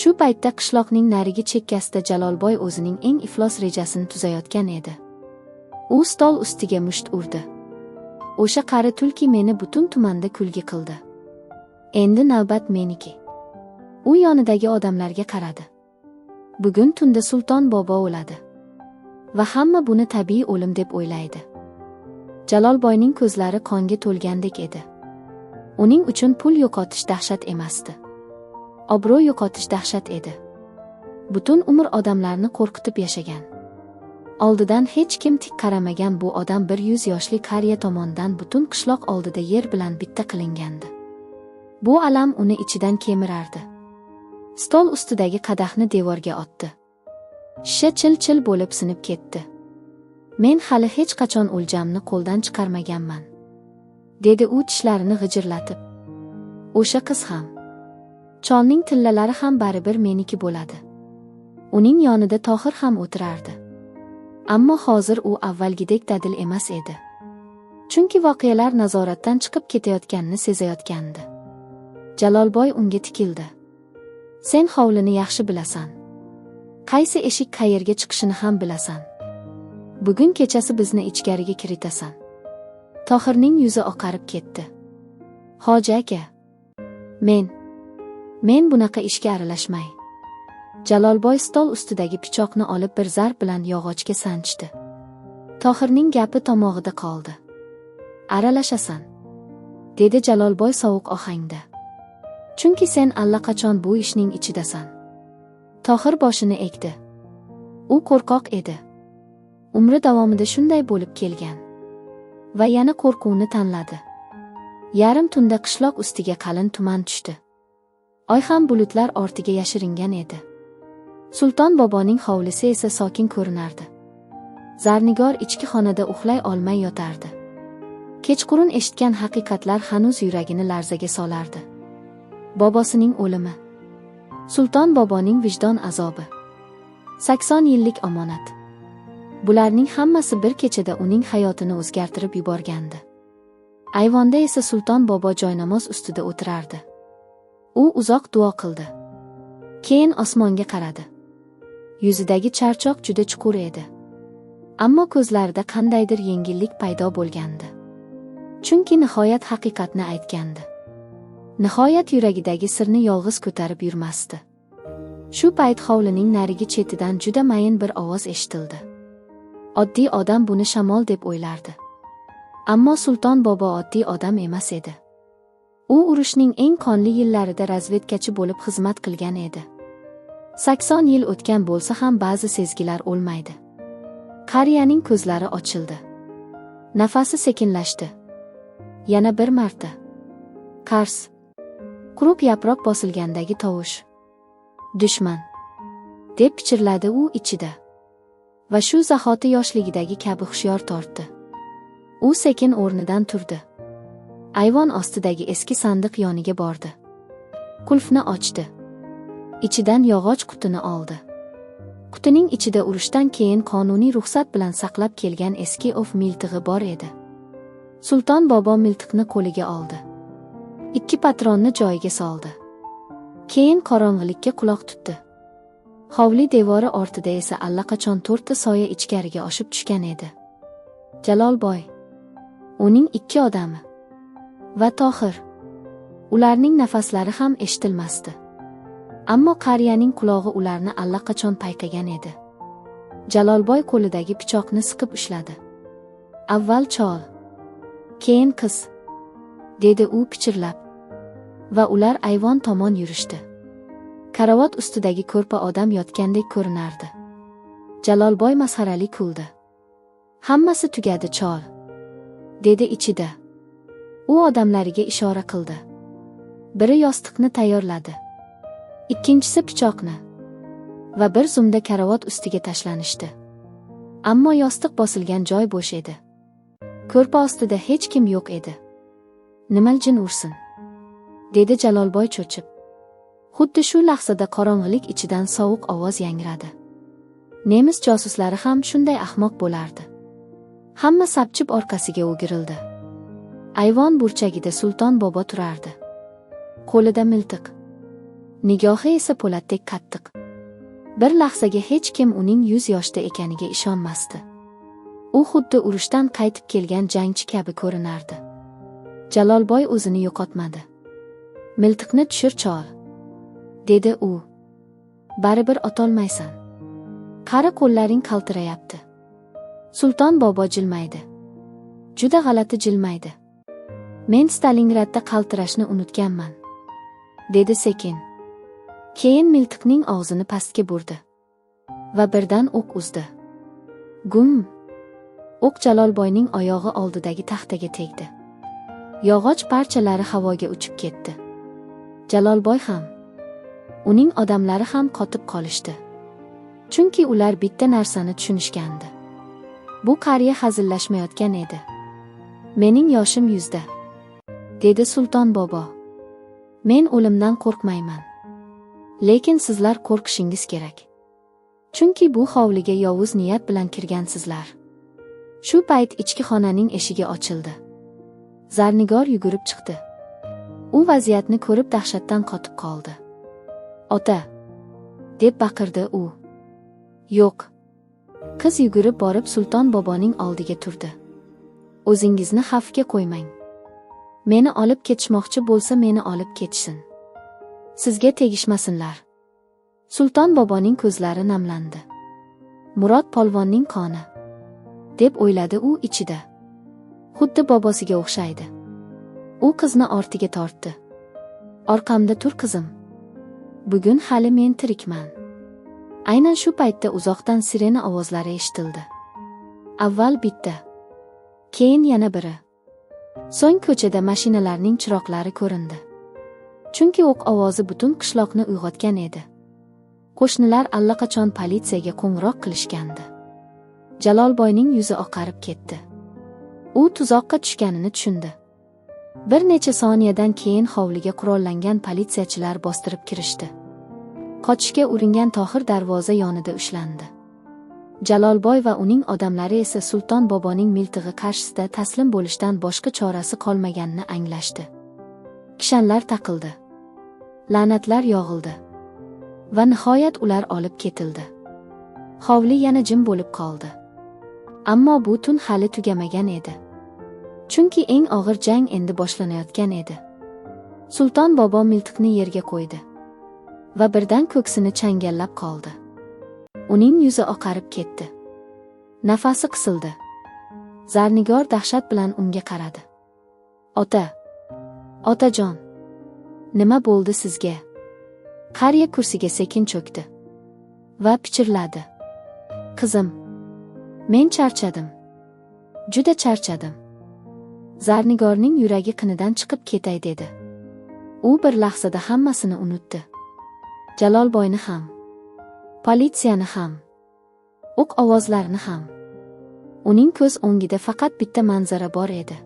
Shu paytda qishloqning narigi chekkasida Jalolboy o'zining eng iflos rejasini tuzayotgan edi. U stol ustiga musht urdi. O'sha qari tulki meni butun tumanda kulgi qildi. Endi navbat meniki. U yonidagi odamlarga qaradi. Bugun tunda Sulton bobo o'ladi. Va hamma buni tabiiy o'lim deb o'ylaydi. Jalolboyning ko'zlari qonga to'lgandek edi. Uning uchun pul yo'qotish dahshat emasdi. Obro' yo'qotish dahshat edi. Butun umr odamlarni qo'rqitib yashagan. Oldidan hech kim tik qaramagan bu odam 100 yoshli qariya tomonidan butun qishloq oldida yer bilan bitta qilingandi. Bu alam uni ichidan kemirardi. Stol ustidagi qadahni devorga otdi. Shisha chil-chil bo'lib sinib ketdi. Men hali hech qachon o'ljamni qo'ldan chiqarmaganman, dedi u tishlarini g'ijirlatib. O'sha qiz ham, cholning tillalari ham baribir meniki bo'ladi. Uning yonida Tohir ham o'tirardi. Ammo hozir u avvalgidek dadil emas edi. Chunki voqealar nazoratdan chiqib ketayotganini sezayotgandi. Jalolboy unga tikildi. Sen hovlini yaxshi bilasan. Qaysi eshik qayerga chiqishini ham bilasan. Bugun kechasi bizni ichkariga kiritasan. Tohirning yuzi oqarib ketdi. Hoji aka, men bunaqa ishga aralashmay. Jalolboy stol ustidagi pichoqni olib bir zarb bilan yog'ochga sanchdi. Tohirning gapi tomog'ida qoldi. Aralashasan, dedi Jalolboy sovuq ohangda. Chunki sen allaqachon bu ishning ichidasan. Tohir boshini egdi. U qo'rqoq edi. Umri davomida shunday bo'lib kelgan. Va yana qo'rquvni tanladi. Yarim tunda qishloq ustiga qalin tuman tushdi. Oy ham bulutlar ortiga yashiringan edi. Sulton boboning hovlisi esa sokin ko'rinardi. Zarnigor ichki xonada uxlay olmay yotardi. Kechqurun eshitgan haqiqatlar hanuz yuragini larzaga solardi. Bobosining o'limi. Sulton boboning vijdon azobi. 80 yillik omonat. Bularning hammasi bir kechada uning hayotini o'zgartirib yuborgandi. Ayvonda esa Sulton bobo joynamoz ustida o'tirardi. U uzoq duo qildi. Keyin osmonga qaradi. Yuzidagi charchoq juda chuqur edi. Ammo ko'zlarida qandaydir yengillik paydo bo'lgandi. Chunki nihoyat haqiqatni aytgandi. Nihoyat yuragidagi sirni yolg'iz ko'tarib yurmasdi. Shu payt hovlining narigi chetidan juda mayin bir ovoz eshitildi. Oddiy odam buni shamol deb o'ylardi. Ammo Sulton bobo oddiy odam emas edi. U urushning eng qonli yillarida razvedkachi bo'lib xizmat qilgan edi. 80 yil o'tgan bo'lsa ham ba'zi sezgilar o'lmaydi. Qariyaning ko'zlari ochildi. Nafasi sekinlashdi. Yana bir marta. Qars. Quruq yaproq bosilgandagi tovush. Dushman, deb pichirladi u ichida. Va shu zahoti yoshligidagi kabi hushyor tortdi. U sekin o'rnidan turdi. Ayvon ostidagi eski sandiq yoniga bordi. Qulfni ochdi. Ichidan yog'och qutini oldi. Qutining ichida urushdan keyin qonuniy ruxsat bilan saqlab kelgan eski ov miltig'i bor edi. Sulton bobo miltiqni qo'liga oldi. 2 patronni joyiga soldi. Keyin qorong'ilikka quloq tutdi. Hovli devori ortida esa allaqachon 4 ta soya ichkariga oshib tushgan edi. Jalolboy, uning 2 odami va Tohir. Ularning nafaslari ham eshitilmasdi. Ammo qariyaning qulog'i ularni allaqachon payqagan edi. Jalolboy qo'lidagi pichoqni siqib ushladi. Avval chol, keyin qiz, dedi u pichirlab. Va ular ayvon tomon yurishdi. Karavot ustidagi ko'rpa odam yotgandek ko'rinardi. Jalolboy masxarali kuldi. Hammasi tugadi, chol, dedi ichida. U odamlariga ishora qildi. Biri yostiqni tayyorladi. Ikkinchisi pichoqni. Va bir zumda karavot ustiga tashlanishdi. Ammo yostiq bosilgan joy bo'sh edi. Ko'rpa ostida hech kim yo'q edi. Nima jin ursin, dedi Jalolboy cho'chib. Xuddi shu lahzada qorong'ilik ichidan sovuq ovoz yangradi. Nemis josuslari ham shunday ahmoq bo'lardi. Hamma sapchib orqasiga o'girildi. Ayvon burchagida Sulton bobo turardi. Qo'lida miltiq. Nigohi esa po'latdek qattiq. Bir lahzaga hech kim uning 100 yoshda ekaniga ishonmasdi. U xuddi urushdan qaytib kelgan jangchi kabi ko'rinardi. Jalolboy o'zini yo'qotmadi. Miltiqni tushir, chol, dedi u. Baribir otolmaysan. Qari qo'llaring qaltirayapti. Sulton bobo jilmaydi. Juda g'alati jilmaydi. Men Stalingradda qaltirashni unutganman, dedi sekin. Keyin miltiqning og'zini pastga burdi va birdan o'q uzdi. Gum! O'q Jalolboyning oyog'i oldidagi taxtaga tegdi. Yog'och parchalari havoga uchib ketdi. Jalolboy ham, uning odamlari ham qotib qolishdi. Chunki ular bitta narsani tushunishgandi. Bu qariya hazillashmayotgan edi. Mening yoshim 100da, dedi Sulton bobo. Men o'limdan qo'rqmayman. Lekin sizlar qo'rqishingiz kerak. Chunki bu hovliga yovuz niyat bilan kirgansizlar. Shu payt ichki xonaning eshigi ochildi. Zarnigor yugurib chiqdi. U vaziyatni ko'rib dahshatdan qotib qoldi. Ota, deb baqirdi u. Yo'q. Qiz yugurib borib Sulton boboning oldiga turdi. O'zingizni xavfga qo'ymang. Meni olib ketishmoqchi bo'lsa meni olib ketishsin. Sizga tegishmasinlar. Sulton boboning ko'zlari namlandi. Murod polvonning qoni, deb o'yladi u ichida. Xuddi bobosiga o'xshaydi. U qizni ortiga tortdi. Orqamda tur qizim. Bugun hali men tirikman. Aynan shu paytda uzoqdan sirena ovozlari eshitildi. Avval bitta, keyin yana biri. So'ng ko'chada mashinalarning chiroqlari ko'rindi. Chunki o'q ovozi butun qishloqni uyg'otgan edi. Qo'shnilar allaqachon politsiyaga qo'ng'iroq qilishgandi. Jalolboyning yuzi oqarib ketdi. U tuzoqqa tushganini tushundi. Bir necha soniyadan keyin hovliga qurollangan politsiyachilar bostirib kirishdi. Qochishga uringan Tohir darvoza yonida ushlandi. Jalolboy va uning odamlari esa Sulton boboning miltig'i qarshisida taslim bo'lishdan boshqa chorasi qolmaganini anglashdi. Kishanlar taqildi. La'natlar yog'ildi. Va nihoyat ular olib ketildi. Hovli yana jim bo'lib qoldi. Ammo bu tun hali tugamagan edi. Chunki eng og'ir jang endi boshlanayotgan edi. Sulton bobo miltiqni yerga qo'ydi va birdan ko'ksini changallab qoldi. Uning yuzi oqarib ketdi. Nafasi qisildi. Zarnigor dahshat bilan unga qaradi. Ota! Otajon! Nima bo'ldi sizga? Qariya kursiga sekin cho'kdi va pichirladi. Qizim, men charchadim. Juda charchadim. Zarnigorning yuragi qinidan chiqib ketay dedi. U bir lahzada hammasini unutdi. Jalolboyni ham, politsiyani ham, o'q ovozlarini ham. Uning ko'z o'ngida faqat bitta manzara bor edi.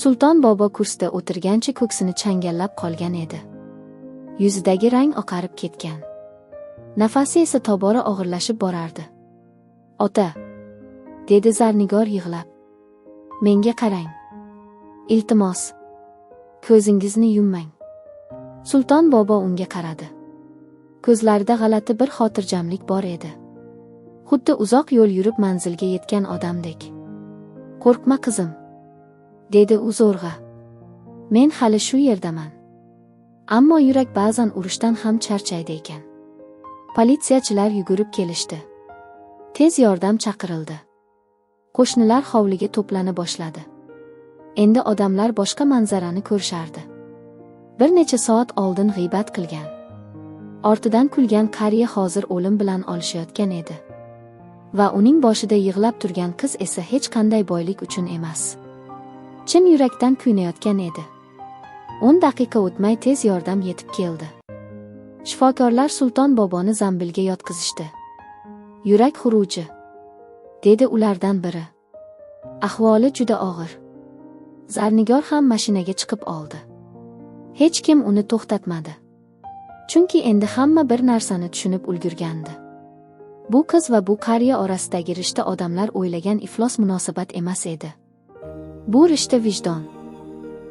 Sulton bobo kursida o'tirgancha ko'ksini changallab qolgan edi. Yuzidagi rang oqarib ketgan. Nafasi esa tobora og'irlashib borardi. Ota, dedi Zarnigor yig'lab. Menga qarang. Iltimos. Ko'zingizni yummang. Sulton bobo unga qaradi. Ko'zlarida g'alati bir xotirjamlik bor edi. Xuddi uzoq yo'l yurib manzilga yetgan odamdek. Qo'rqma qizim, dedi u zo'rg'a. Men hali shu yerdaman. Ammo yurak ba'zan urushdan ham charchaydi ekan. Politsiyachilar yugurib kelishdi. Tez yordam chaqirildi. Qo'shnilar hovliga to'plana boshladi. Endi odamlar boshqa manzarani ko'rishardi. Bir necha soat oldin g'iybat qilgan, ortidan kulgan qariya hozir o'lim bilan olishayotgan edi. Va uning boshida yig'lab turgan qiz esa hech qanday boylik uchun emas. Chin yurakdan kuynayotgan edi. 10 daqiqa o'tmay tez yordam yetib keldi. Shifokorlar Sulton boboni zambilga yotqizishdi. Yurak xuruji, dedi ulardan biri. Ahvoli juda og'ir. Zarnigor ham mashinaga chiqib oldi. Hech kim uni to'xtatmadi. Chunki endi hamma bir narsani tushunib ulgurgandi. Bu qiz va bu qariya orasidagi rishta odamlar o'ylagan iflos munosabat emas edi. Bu rishta vijdon,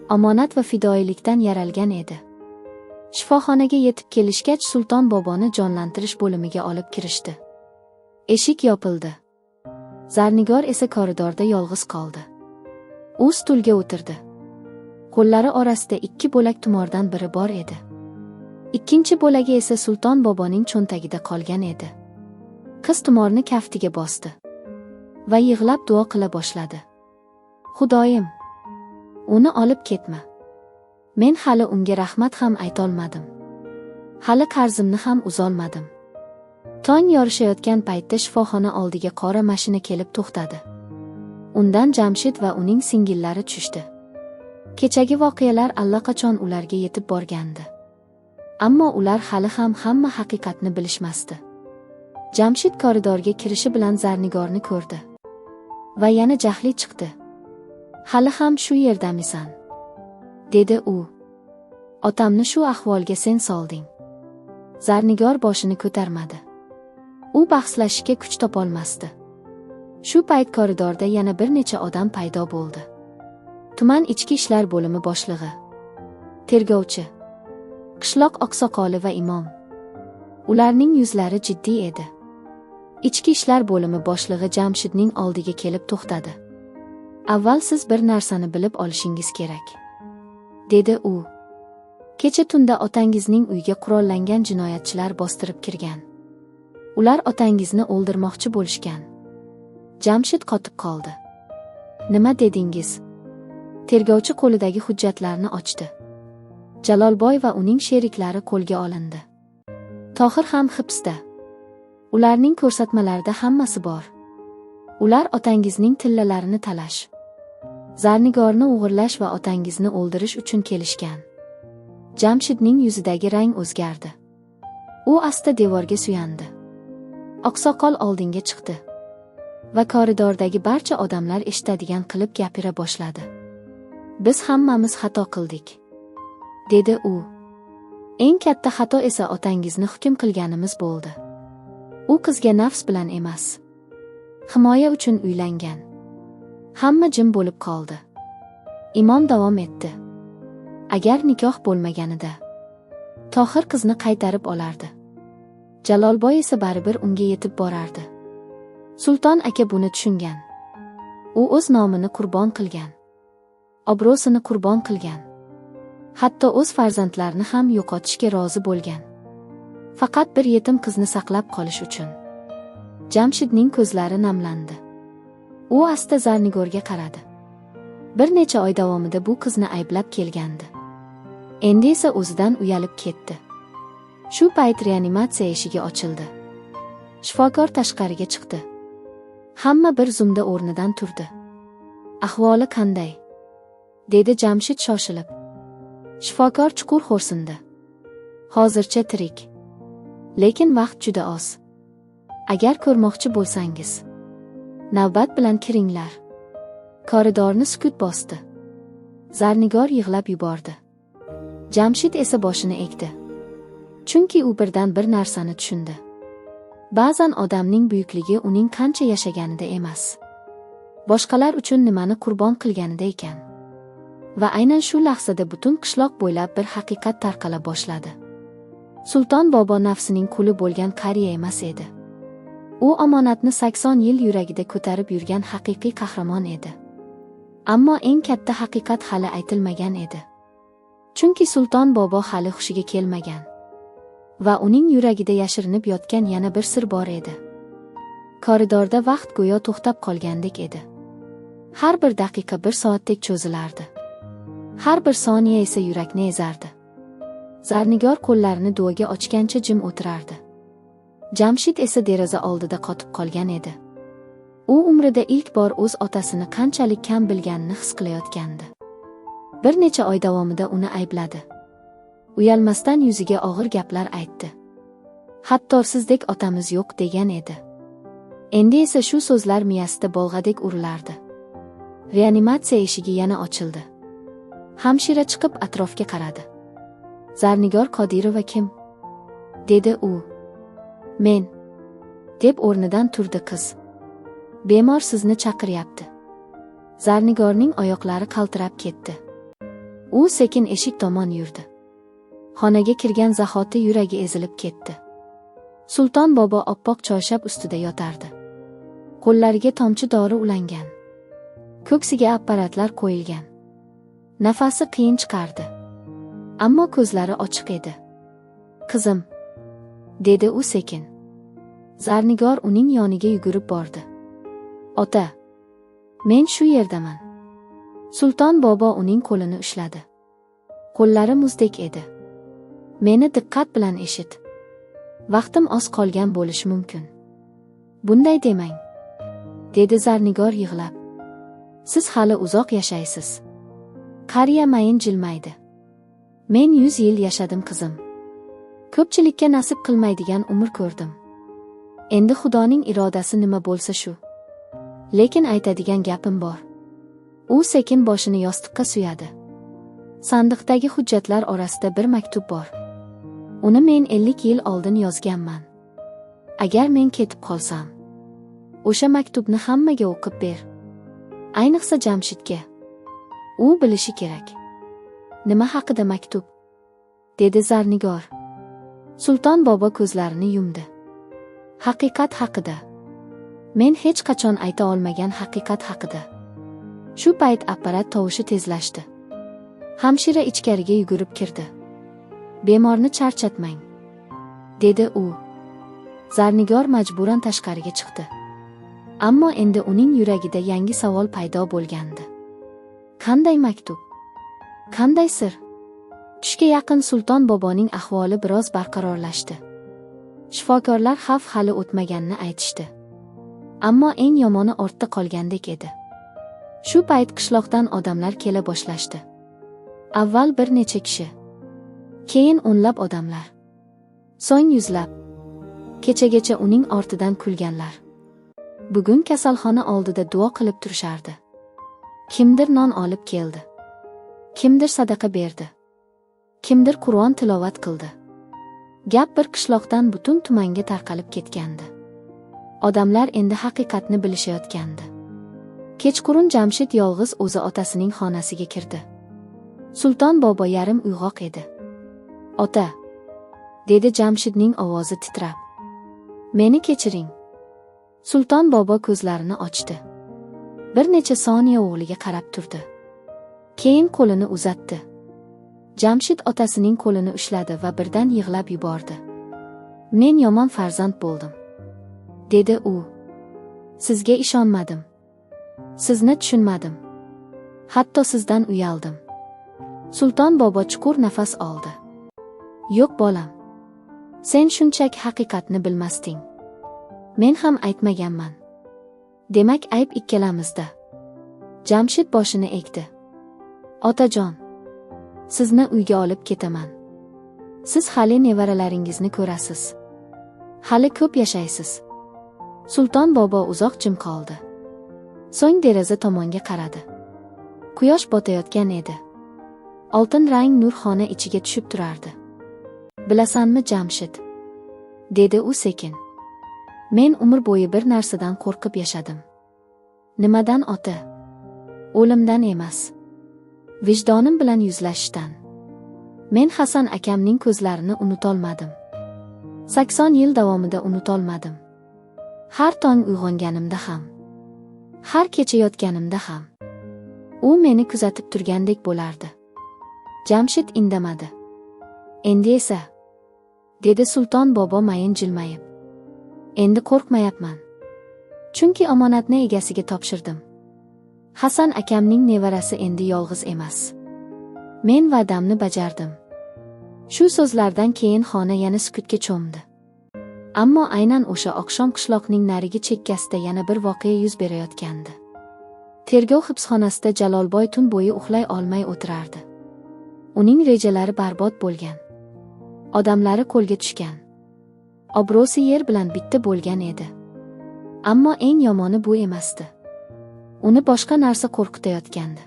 omonat va fidoyilikdan yaralgan edi. Shifoxonaga yetib kelishgach Sulton boboni jonlantirish bo'limiga olib kirishdi. Eshik yopildi. Zarnigor esa koridorda yolg'iz qoldi. U stulga o'tirdi. Qo'llari orasida 2 bo'lak tumordan biri bor edi. Ikkinchi bo'lagi esa Sulton boboning cho'ntagida qolgan edi. Qiz tumorni kaftiga bosdi va yig'lab duo qila boshladi. Xudoyim, uni olib ketma. Men hali unga rahmat ham aytolmadim. Hali qarzimni ham uzolmadim. Tong yorishayotgan paytda shifoxona oldiga qora mashina kelib to'xtadi. Undan Jamshid va uning singillari tushdi. Kechagi voqealar allaqachon ularga yetib borgandi. Ammo ular hali ham hamma haqiqatni bilishmasdi. Jamshid koridorga kirishi bilan Zarnigorni ko'rdi. Va yana jahli chiqdi. Hali ham shu yerdamisan? Dedi u. Otamni shu ahvolga sen solding. Zarnigor boshini ko'tarmadi. U bahslashishga kuch topolmasdi. Shu payt koridorda yana bir necha odam paydo bo'ldi. Tuman ichki ishlar bo'limi boshlig'i, tergovchi, qishloq oqsoqoli va imom. Ularning yuzlari jiddiy edi. Ichki ishlar bo'limi boshlig'i Jamshidning oldiga kelib to'xtadi. Avval siz bir narsani bilib olishingiz kerak, dedi u. Kecha tunda otangizning uyiga qurollangan jinoyatchilar bostirib kirgan. Ular otangizni o'ldirmoqchi bo'lishgan. Jamshid qotib qoldi. Nima dedingiz? Tergovchi qo'lidagi hujjatlarni ochdi. Jalolboy va uning sheriklari qo'lga olindi. Tohir ham hibsda. Ularning ko'rsatmalarida hammasi bor. Ular otangizning tillalarini talash, Zarnigorni o'g'irlash va otangizni o'ldirish uchun kelishgan. Jamshidning yuzidagi rang o'zgardi. U asta devorga suyandi. Oqsoqol oldinga chiqdi Va koridordagi barcha odamlar eshitadigan qilib gapira boshladi. Biz hammamiz xato qildik, dedi u. Eng katta xato esa otangizni hukm qilganimiz bo'ldi. U qizga nafs bilan emas, himoya uchun uylangan. Hamma jim bo'lib qoldi. Imom davom etdi. Agar nikoh bo'lmaganida, Tohir qizni qaytarib olardi. Jalolboy esa baribir unga yetib borardi. Sulton aka buni tushungan. U o'z nomini qurbon qilgan. Obro'sini qurbon qilgan. Hatto o'z farzandlarini ham yo'qotishga rozi bo'lgan. Faqat bir yetim qizni saqlab qolish uchun. Jamshidning ko'zlari namlandi. U asta Zarnigorga qaradi. Bir necha oy davomida bu qizni ayblab kelgandi. Endi esa o'zidan uyalib ketdi. Shu payt reanimatsiya eshigi ochildi. Shifokor tashqariga chiqdi. Hamma bir zumda o'rnidan turdi. Ahvoli qanday? Dedi Jamshid shoshilib. Shifokor chuqur xo'rsindi. Hozircha tirik. Lekin vaqt juda oz. Agar ko'rmoqchi bo'lsangiz, navbat bilan kiringlar. Koridorni sukut bosdi. Zarnigor yig'lab yubordi. Jamshid esa boshini egdi. Chunki u birdan bir narsani tushundi. Ba'zan odamning buyukligi uning qancha yashaganida emas, boshqalar uchun nimani qurbon qilganida ekan. Va aynan shu lahzada butun qishloq bo'ylab bir haqiqat tarqala boshladi. Sulton bobo nafsining quli bo'lgan qariya emas edi. U omonatni 80 yil yuragida ko'tarib yurgan haqiqiy qahramon edi. Ammo eng katta haqiqat hali aytilmagan edi. Chunki Sulton bobo hali hushiga kelmagan. Va uning yuragida yashirinib yotgan yana bir sir bor edi. Koridorda vaqt go'yo to'xtab qolgandek edi. Har bir daqiqa bir soatdek cho'zilardi. Har bir soniya esa yurakni ezardi. Zarnigor qo'llarini duoga ochgancha jim o'tirardi. Jamshid esa deraza oldida qotib qolgan edi. U umrida ilk bor o'z otasini qanchalik kam bilganini his qilayotgandi. Bir necha oy davomida uni aybladi. Uyalmasdan yuziga og'ir gaplar aytdi. Hatto sizdek otamiz yo'q degan edi. Endi esa shu so'zlar miyasida bolg'adek urilardi. Reanimatsiya eshigi yana ochildi. Hamshira chiqib atrofga qaradi. Zarnigor Qodirova kim? Dedi u. Men. Deb o'rnidan turdi qiz. Bemor sizni chaqiryapti. Zarnigorning oyoqlari qaltirab ketdi. U sekin eshik tomon yurdi. Xonaga kirgan zahoti yuragi ezilib ketdi. Sulton bobo oppoq choyshab ustida yotardi. Qo'llariga tomchi dori ulangan. Ko'ksiga apparatlar qo'yilgan. Nafasi qiyin chiqardi. Ammo ko'zlari ochiq edi. Qizim, dedi u sekin. Zarnigor uning yoniga yugurib bordi. Ota, men shu yerdaman. Sulton bobo uning qo'lini ushladi. Qo'llari muzdek edi. Meni diqqat bilan eshit. Vaqtim oz qolgan bo'lishi mumkin. Bunday demang, dedi Zarnigor yig'lab. Siz hali uzoq yashaysiz. Qariya mayin jilmaydi. Men 100 yil yashadim qizim. Ko'pchilikka nasib qilmaydigan umr ko'rdim. Endi Xudoning irodasi nima bo'lsa shu. Lekin aytadigan gapim bor. U sekin boshini yostiqqa suyadi. Sandiqdagi hujjatlar orasida bir maktub bor. Uni men 50 yil oldin yozganman. Agar men ketib qolsam, o'sha maktubni hammaga o'qib ber. Ayniqsa Jamshidga. U bilishi kerak. Nima haqida maktub? Dedi Zarnigor. Sulton bobo ko'zlarini yumdi. Haqiqat haqida. Men hech qachon ayta olmagan haqiqat haqida. Shu payt apparat tovushi tezlashdi. Hamshira ichkariga yugurib kirdi. Bemorni charchatmang, dedi u. Zarnigor majburan tashqariga chiqdi. Ammo endi uning yuragida yangi savol paydo bo'lgandi. Qanday maktub? Qanday sir? Tushga yaqin Sulton boboning ahvoli biroz barqarorlashdi. Shifokorlar xavf hali o'tmaganini aytishdi. Ammo eng yomoni ortda qolgandek edi. Shu payt qishloqdan odamlar kela boshlashdi. Avval bir necha kishi, keyin o'nlab odamlar, so'ng yuzlab. Kechagacha uning ortidan kulganlar. Bugun kasalxona oldida duo qilib turishardi. Kimdir non olib keldi. Kimdir sadaqa berdi. Kimdir Qur'on tilovat qildi. Gap bir qishloqdan butun tumanga tarqalib ketgandi. Odamlar endi haqiqatni bilishayotgandi. Kechqurun Jamshid yolg'iz o'zi otasining xonasiga kirdi. Sulton bobo yarim uyg'oq edi. "Ota," dedi Jamshidning ovozi titrab. "Meni kechiring." Sulton bobo ko'zlarini ochdi. Bir necha soniya o'g'liga qarab turdi. Keyin qo'lini uzatdi. Jamshid otasining qo'lini ushladi va birdan yig'lab yubordi. "Men yomon farzand bo'ldim," dedi u. "Sizga ishonmadim. Sizni tushunmadim. Hatto sizdan uyaldim." Sulton bobo chuqur nafas oldi. "Yo'q bolam. Sen shunchaki haqiqatni bilmasding. Men ham aytmaganman. Demak ayb ikkalamizda." Jamshid boshini egdi. "Otajon, sizni uyga olib ketaman. Siz hali nevaralaringizni ko'rasiz. Hali ko'p yashaysiz." Sulton bobo uzoq jim qoldi. So'ng deraza tomonga qaradi. Quyosh botayotgan edi. Oltin rang nur xona ichiga tushib turardi. "Bilasanmi Jamshid?" dedi u sekin. "Men umr bo'yi bir narsadan qo'rqib yashadim." "Nimadan ota?" "O'limdan emas. Vijdonim bilan yuzlashishdan. Men Hasan akamning ko'zlarini unutolmadim. 80 yil davomida unutolmadim. Har tong uyg'onganimda ham, har kecha yotganimda ham u meni kuzatib turgandek bo'lardi." Jamshid indamadi. "Endi esa," dedi Sulton bobo mayin jilmayib, "endi qo'rqmayapman. Chunki omonatni egasiga topshirdim. Hasan akamning nevarasi endi yolg'iz emas. Men va'damni bajardim." Shu so'zlardan keyin xona yana sukutga cho'mdi. Ammo aynan o'sha oqshom qishloqning narigi chekkasida yana bir voqea yuz berayotgandi. Tergov hibsxonasida Jalolboy tun bo'yi uxlay olmay o'tirardi. Uning rejalari barbod bo'lgan. Odamlari qo'lga tushgan. Obro'si yer bilan bitta bo'lgan edi. Ammo eng yomoni bu emasdi. Uni boshqa narsa qo'rqitayotgandi.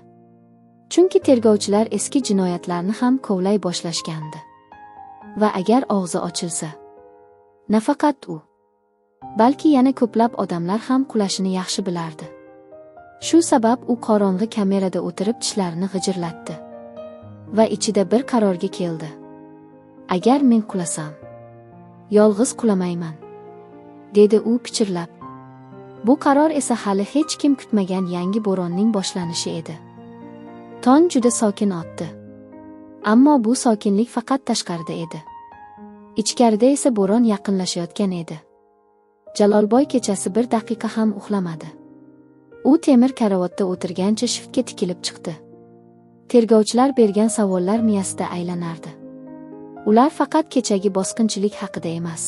Chunki tergovchilar eski jinoyatlarni ham kovlay boshlashgandi. Va agar og'zi ochilsa, nafaqat u, balki yana ko'plab odamlar ham qulashini yaxshi bilardi. Shu sabab u qorong'i kamerada o'tirib tishlarini g'ijirlatdi va ichida bir qarorga keldi. "Agar men qulasam, yolg'iz qulamayman," dedi u pichirlab. Bu qaror esa hali hech kim kutmagan yangi bo'ronning boshlanishi edi. Tong juda sokin otdi. Ammo bu sokinlik faqat tashqarida edi. Ichkarida esa bo'ron yaqinlashayotgan edi. Jalolboy kechasi bir daqiqa ham uxlamadi. U temir karavotda o'tirgancha shiftga tikilib chiqdi. Tergovchilar bergan savollar miyasida aylanardi. Ular faqat kechagi bosqinchilik haqida emas,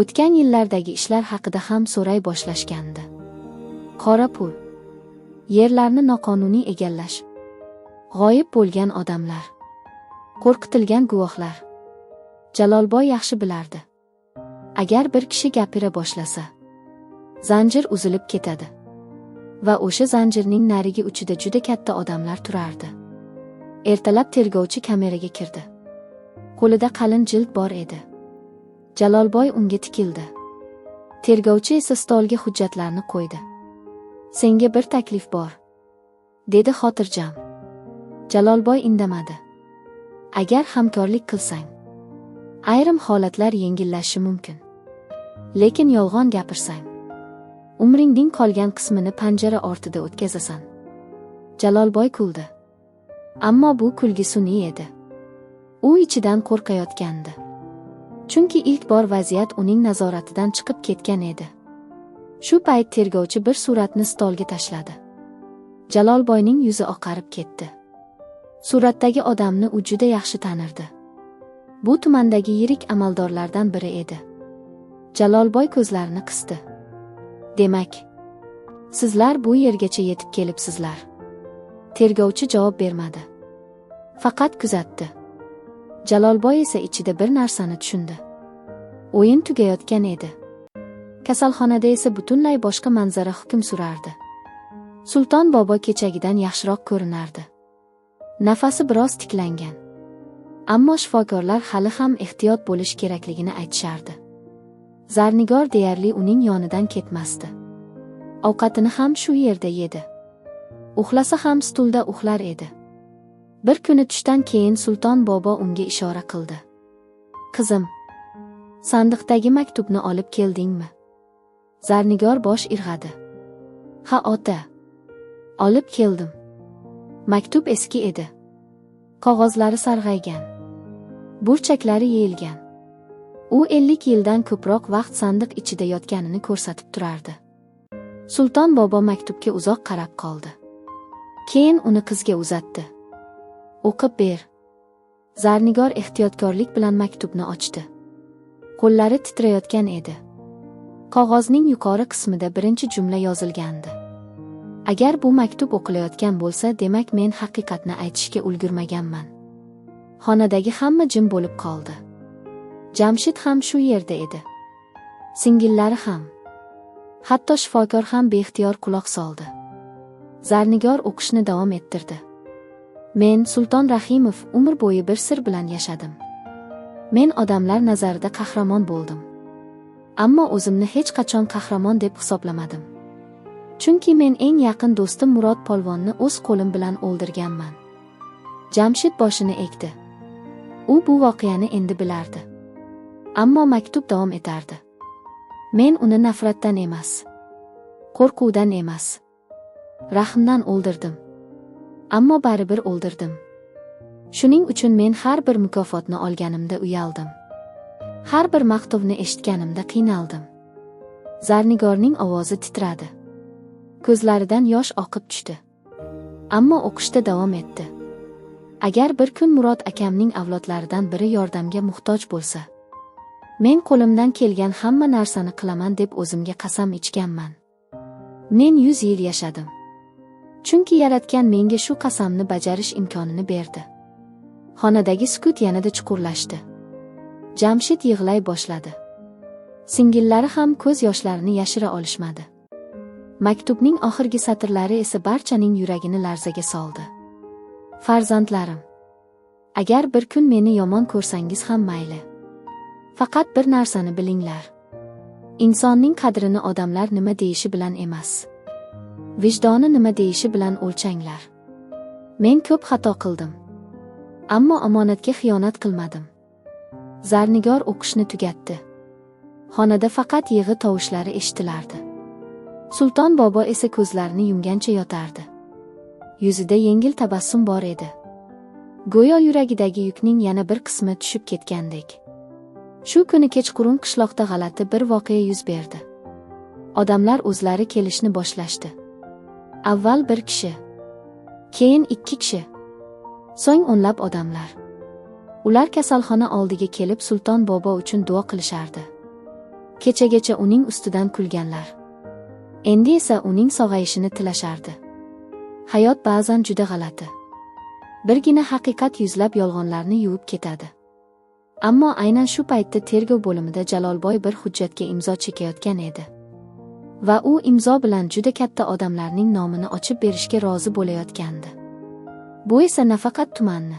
o'tgan yillardagi ishlar haqida ham so'ray boshlashgandi. Qora pul, yerlarni noqonuniy egallash, g'oyib bo'lgan odamlar, qo'rqitilgan guvohlar. Jalolboy yaxshi bilardi. Agar bir kishi gapira boshlasa, zanjir uzilib ketadi. Va o'sha zanjirning narigi uchida juda katta odamlar turardi. Ertalab tergovchi kameraga kirdi. Qo'lida qalin jild bor edi. Jalolboy unga tikildi. Tergovchi esa stolga hujjatlarni qo'ydi. "Senga bir taklif bor," dedi xotirjam. Jalolboy indamadi. "Agar hamkorlik qilsang, ayrim holatlar yengillashishi mumkin. Lekin yolg'on gapirsang, umringning qolgan qismini panjara ortida o'tkazasan." Jalolboy kuldi. Ammo bu kulgi sun'iy edi. U ichidan qo'rqayotgandi. Chunki ilk bor vaziyat uning nazoratidan chiqib ketgan edi. Shu payt tergovchi bir suratni stolga tashladi. Jalolboyning yuzi oqarib ketdi. Suratdagi odamni u juda yaxshi tanirdi. Bu tumandagi yirik amaldorlardan biri edi. Jalolboy ko'zlarini qisdi. "Demak, sizlar bu yergacha yetib kelibsizlar." Tergovchi javob bermadi. Faqat kuzatdi. Jalolboy esa ichida bir narsani tushundi. O'yin tugayotgan edi. Kasalxonada esa butunlay boshqa manzara hukm surardi. Sulton bobo kechagidan yaxshiroq ko'rinardi. Nafasi biroz tiklangan. Ammo shifokorlar hali ham ehtiyot bo'lish kerakligini aytishardi. Zarnigor deyarli uning yonidan ketmasdi. Ovqatini ham shu yerda yedi. Uxlasa ham stulda uxlar edi. Bir kuni tushdan keyin Sulton bobo unga ishora qildi. "Qizim, sandiqdagi maktubni olib keldingmi?" Zarnigor bosh irg'adi. "Ha, ota. Olib keldim." Maktub eski edi. Qog'ozlari sarg'aygan. Burchaklari yeyilgan. U 50 yildan ko'proq vaqt sandiq ichida yotganini ko'rsatib turardi. Sulton bobo maktubga uzoq qarab qoldi. Keyin uni qizga uzatdi. "O'qib ber." Zarnigor ehtiyotkorlik bilan maktubni ochdi. Qo'llari titrayotgan edi. Qog'ozning yuqori qismida birinchi jumla yozilgandi. Agar bu maktub o'qilayotgan bo'lsa, demak men haqiqatni aytishga ulgurmaganman. Xonadagi hamma jim bo'lib qoldi. Jamshid ham shu yerda edi. Singillari ham. Hatto shifokor ham beixtiyor quloq soldi. Zarnigor o'qishni davom ettirdi. Men, Sulton Rahimov, umr bo'yi bir sir bilan yashadim. Men odamlar nazarida qahramon bo'ldim. Ammo o'zimni hech qachon qahramon deb hisoblamadim. Chunki men eng yaqin do'stim Murod polvonni o'z qo'lim bilan o'ldirganman. Jamshid boshini egdi. U bu voqeani endi bilardi. Ammo maktub davom etardi. Men uni nafratdan emas, qo'rquvdan emas, rahmdan o'ldirdim. Ammo baribir o'ldirdim. Shuning uchun men har bir mukofotni olganimda uyaldim. Har bir maqtovni eshitganimda qiynaldim. Zarnigorning ovozi titradi. Ko'zlaridan yosh oqib tushdi. Ammo o'qishda davom etdi. Agar bir kun Murod akamning avlodlaridan biri yordamga muhtoj bo'lsa, men qo'limdan kelgan hamma narsani qilaman deb o'zimga qasam ichganman. Men 100 yil yashadim. Chunki yaratgan menga shu qasamni bajarish imkonini berdi. Xonadagi sukut yanada chuqurlashdi. Jamshid yig'lay boshladi. Singillari ham ko'z yoshlarini yashira olishmadi. Maktubning oxirgi satrlari esa barchaning yuragini larzaga soldi. Farzandlarim, agar bir kun meni yomon ko'rsangiz ham mayli. Faqat bir narsani bilinglar. Insonning qadrini odamlar nima deyishi bilan emas, vijdoni nima deyishi bilan o'lchanglar. Men ko'p xato qildim. Ammo omonatga xiyonat qilmadim. Zarnigor o'qishni tugatdi. Xonada faqat yig'i tovushlari eshitilardi. Sulton bobo esa ko'zlarini yumgancha yotardi. Yuzida yengil tabassum bor edi. Go'yo yuragidagi yukning yana bir qismi tushib ketgandek. Shu kuni kechqurun qishloqda g'alati bir voqea yuz berdi. Odamlar o'zlari kelishni boshlashdi. Avval bir kishi, keyin 2 kishi, so'ng o'nlab odamlar. Ular kasalxona oldiga kelib Sulton bobo uchun duo qilishardi. Kechagacha uning ustidan kulganlar. Endi esa uning sog'ayishini tilashardi. Hayot ba'zan juda g'alati. Birgina haqiqat yuzlab yolg'onlarni yuvib ketadi. Ammo aynan shu paytda tergov bo'limida Jalolboy bir hujjatga imzo chekayotgan edi. Va u imzo bilan juda katta odamlarning nomini ochib berishga rozi bo'layotgandi. Bu esa nafaqat tumanni,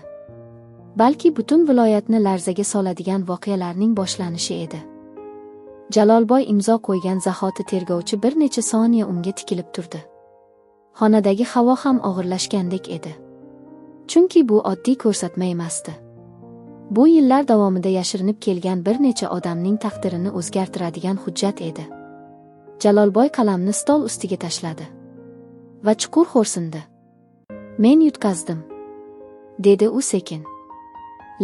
balki butun viloyatni larzaga soladigan voqealarning boshlanishi edi. Jalolboy imzo qo'ygan zahoti tergovchi bir necha soniya unga tikilib turdi. Xonadagi havo ham og'irlashgandek edi. Chunki bu oddiy ko'rsatma emasdi. Bu yillar davomida yashirinib kelgan bir necha odamning taqdirini o'zgartiradigan hujjat edi. Jalolboy qalamni stol ustiga tashladi va chuqur xo'rsindi. Men yutqazdim, dedi u sekin.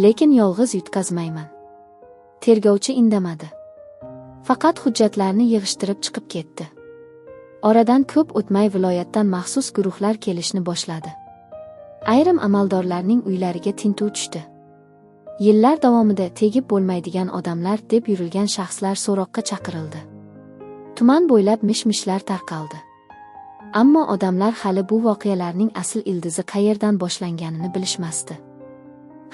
Lekin yolg'iz yutqazmayman. Tergovchi indamadi. Faqat hujjatlarni yig'ishtirib chiqib ketdi. Oradan ko'p o'tmay viloyatdan maxsus guruhlar kelishni boshladi. Ayrim amaldorlarning uylariga tintuv tushdi. Yillar davomida tegib bo'lmaydigan odamlar deb yurilgan shaxslar so'roqqa chaqirildi. Tuman bo'ylab mish-mishlar tarqaldi. Ammo odamlar hali bu voqealarning asl ildizi qayerdan boshlanganini bilishmasdi.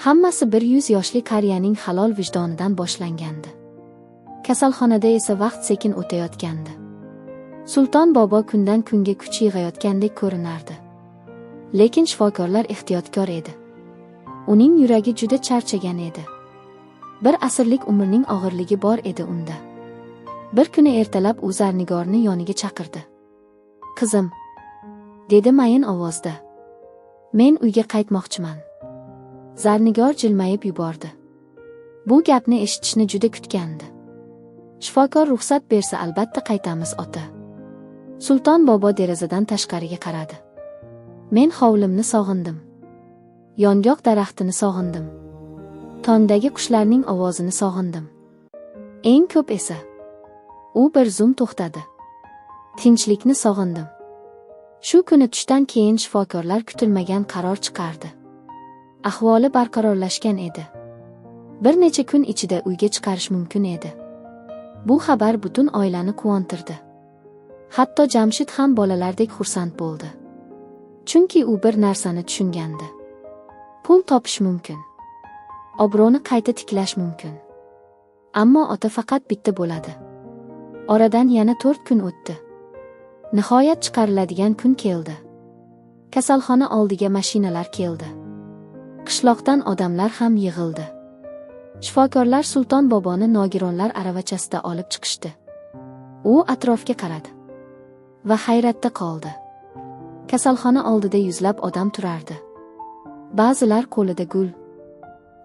Hammasi bir 100 yoshli qariyaning halol vijdonidan boshlangandi. Kasalxonada esa vaqt sekin o'tayotgandi. Sulton bobo kundan kunga kuch yig'ayotgandek ko'rinardi. Lekin shifokorlar ehtiyotkor edi. Uning yuragi juda charchagan edi. Bir asrlik umrning og'irligi bor edi unda. Bir kuni ertalab u Zarnigorni yoniga chaqirdi. "Qizim", dedi mayin ovozda. "Men uyga qaytmoqchiman." Zarnigor jilmayib yubordi. Bu gapni eshitishni juda kutgandi. "Shifokor ruxsat bersa albatta qaytamiz, ota." Sulton bobo derazadan tashqariga qaradi. "Men hovlimni sog'indim. Yong'oq daraxtini sog'indim. Tongdagi qushlarning ovozini sog'indim. Eng ko'p esa..." U bir zum to'xtadi. "Tinchlikni sog'indim." Shu kuni tushdan keyin shifokorlar kutilmagan qaror chiqardi. Ahvoli barqarorlashgan edi. Bir necha kun ichida uyga chiqarish mumkin edi. Bu xabar butun oilani quvontirdi. Hatto Jamshid ham bolalardek xursand bo'ldi. Chunki u bir narsani tushungandi. Pul topish mumkin. Obro'ni qayta tiklash mumkin. Ammo ota faqat bitta bo'ladi. Oradan yana 4 kun o'tdi. Nihoyat chiqariladigan kun keldi. Kasalxona oldiga mashinalar keldi. Qishloqdan odamlar ham yig'ildi. Shifokorlar Sulton boboni nogironlar aravachasida olib chiqishdi. U atrofga qaradi va hayratda qoldi. Kasalxona oldida yuzlab odam turardi. Ba'zilar qo'lida gul,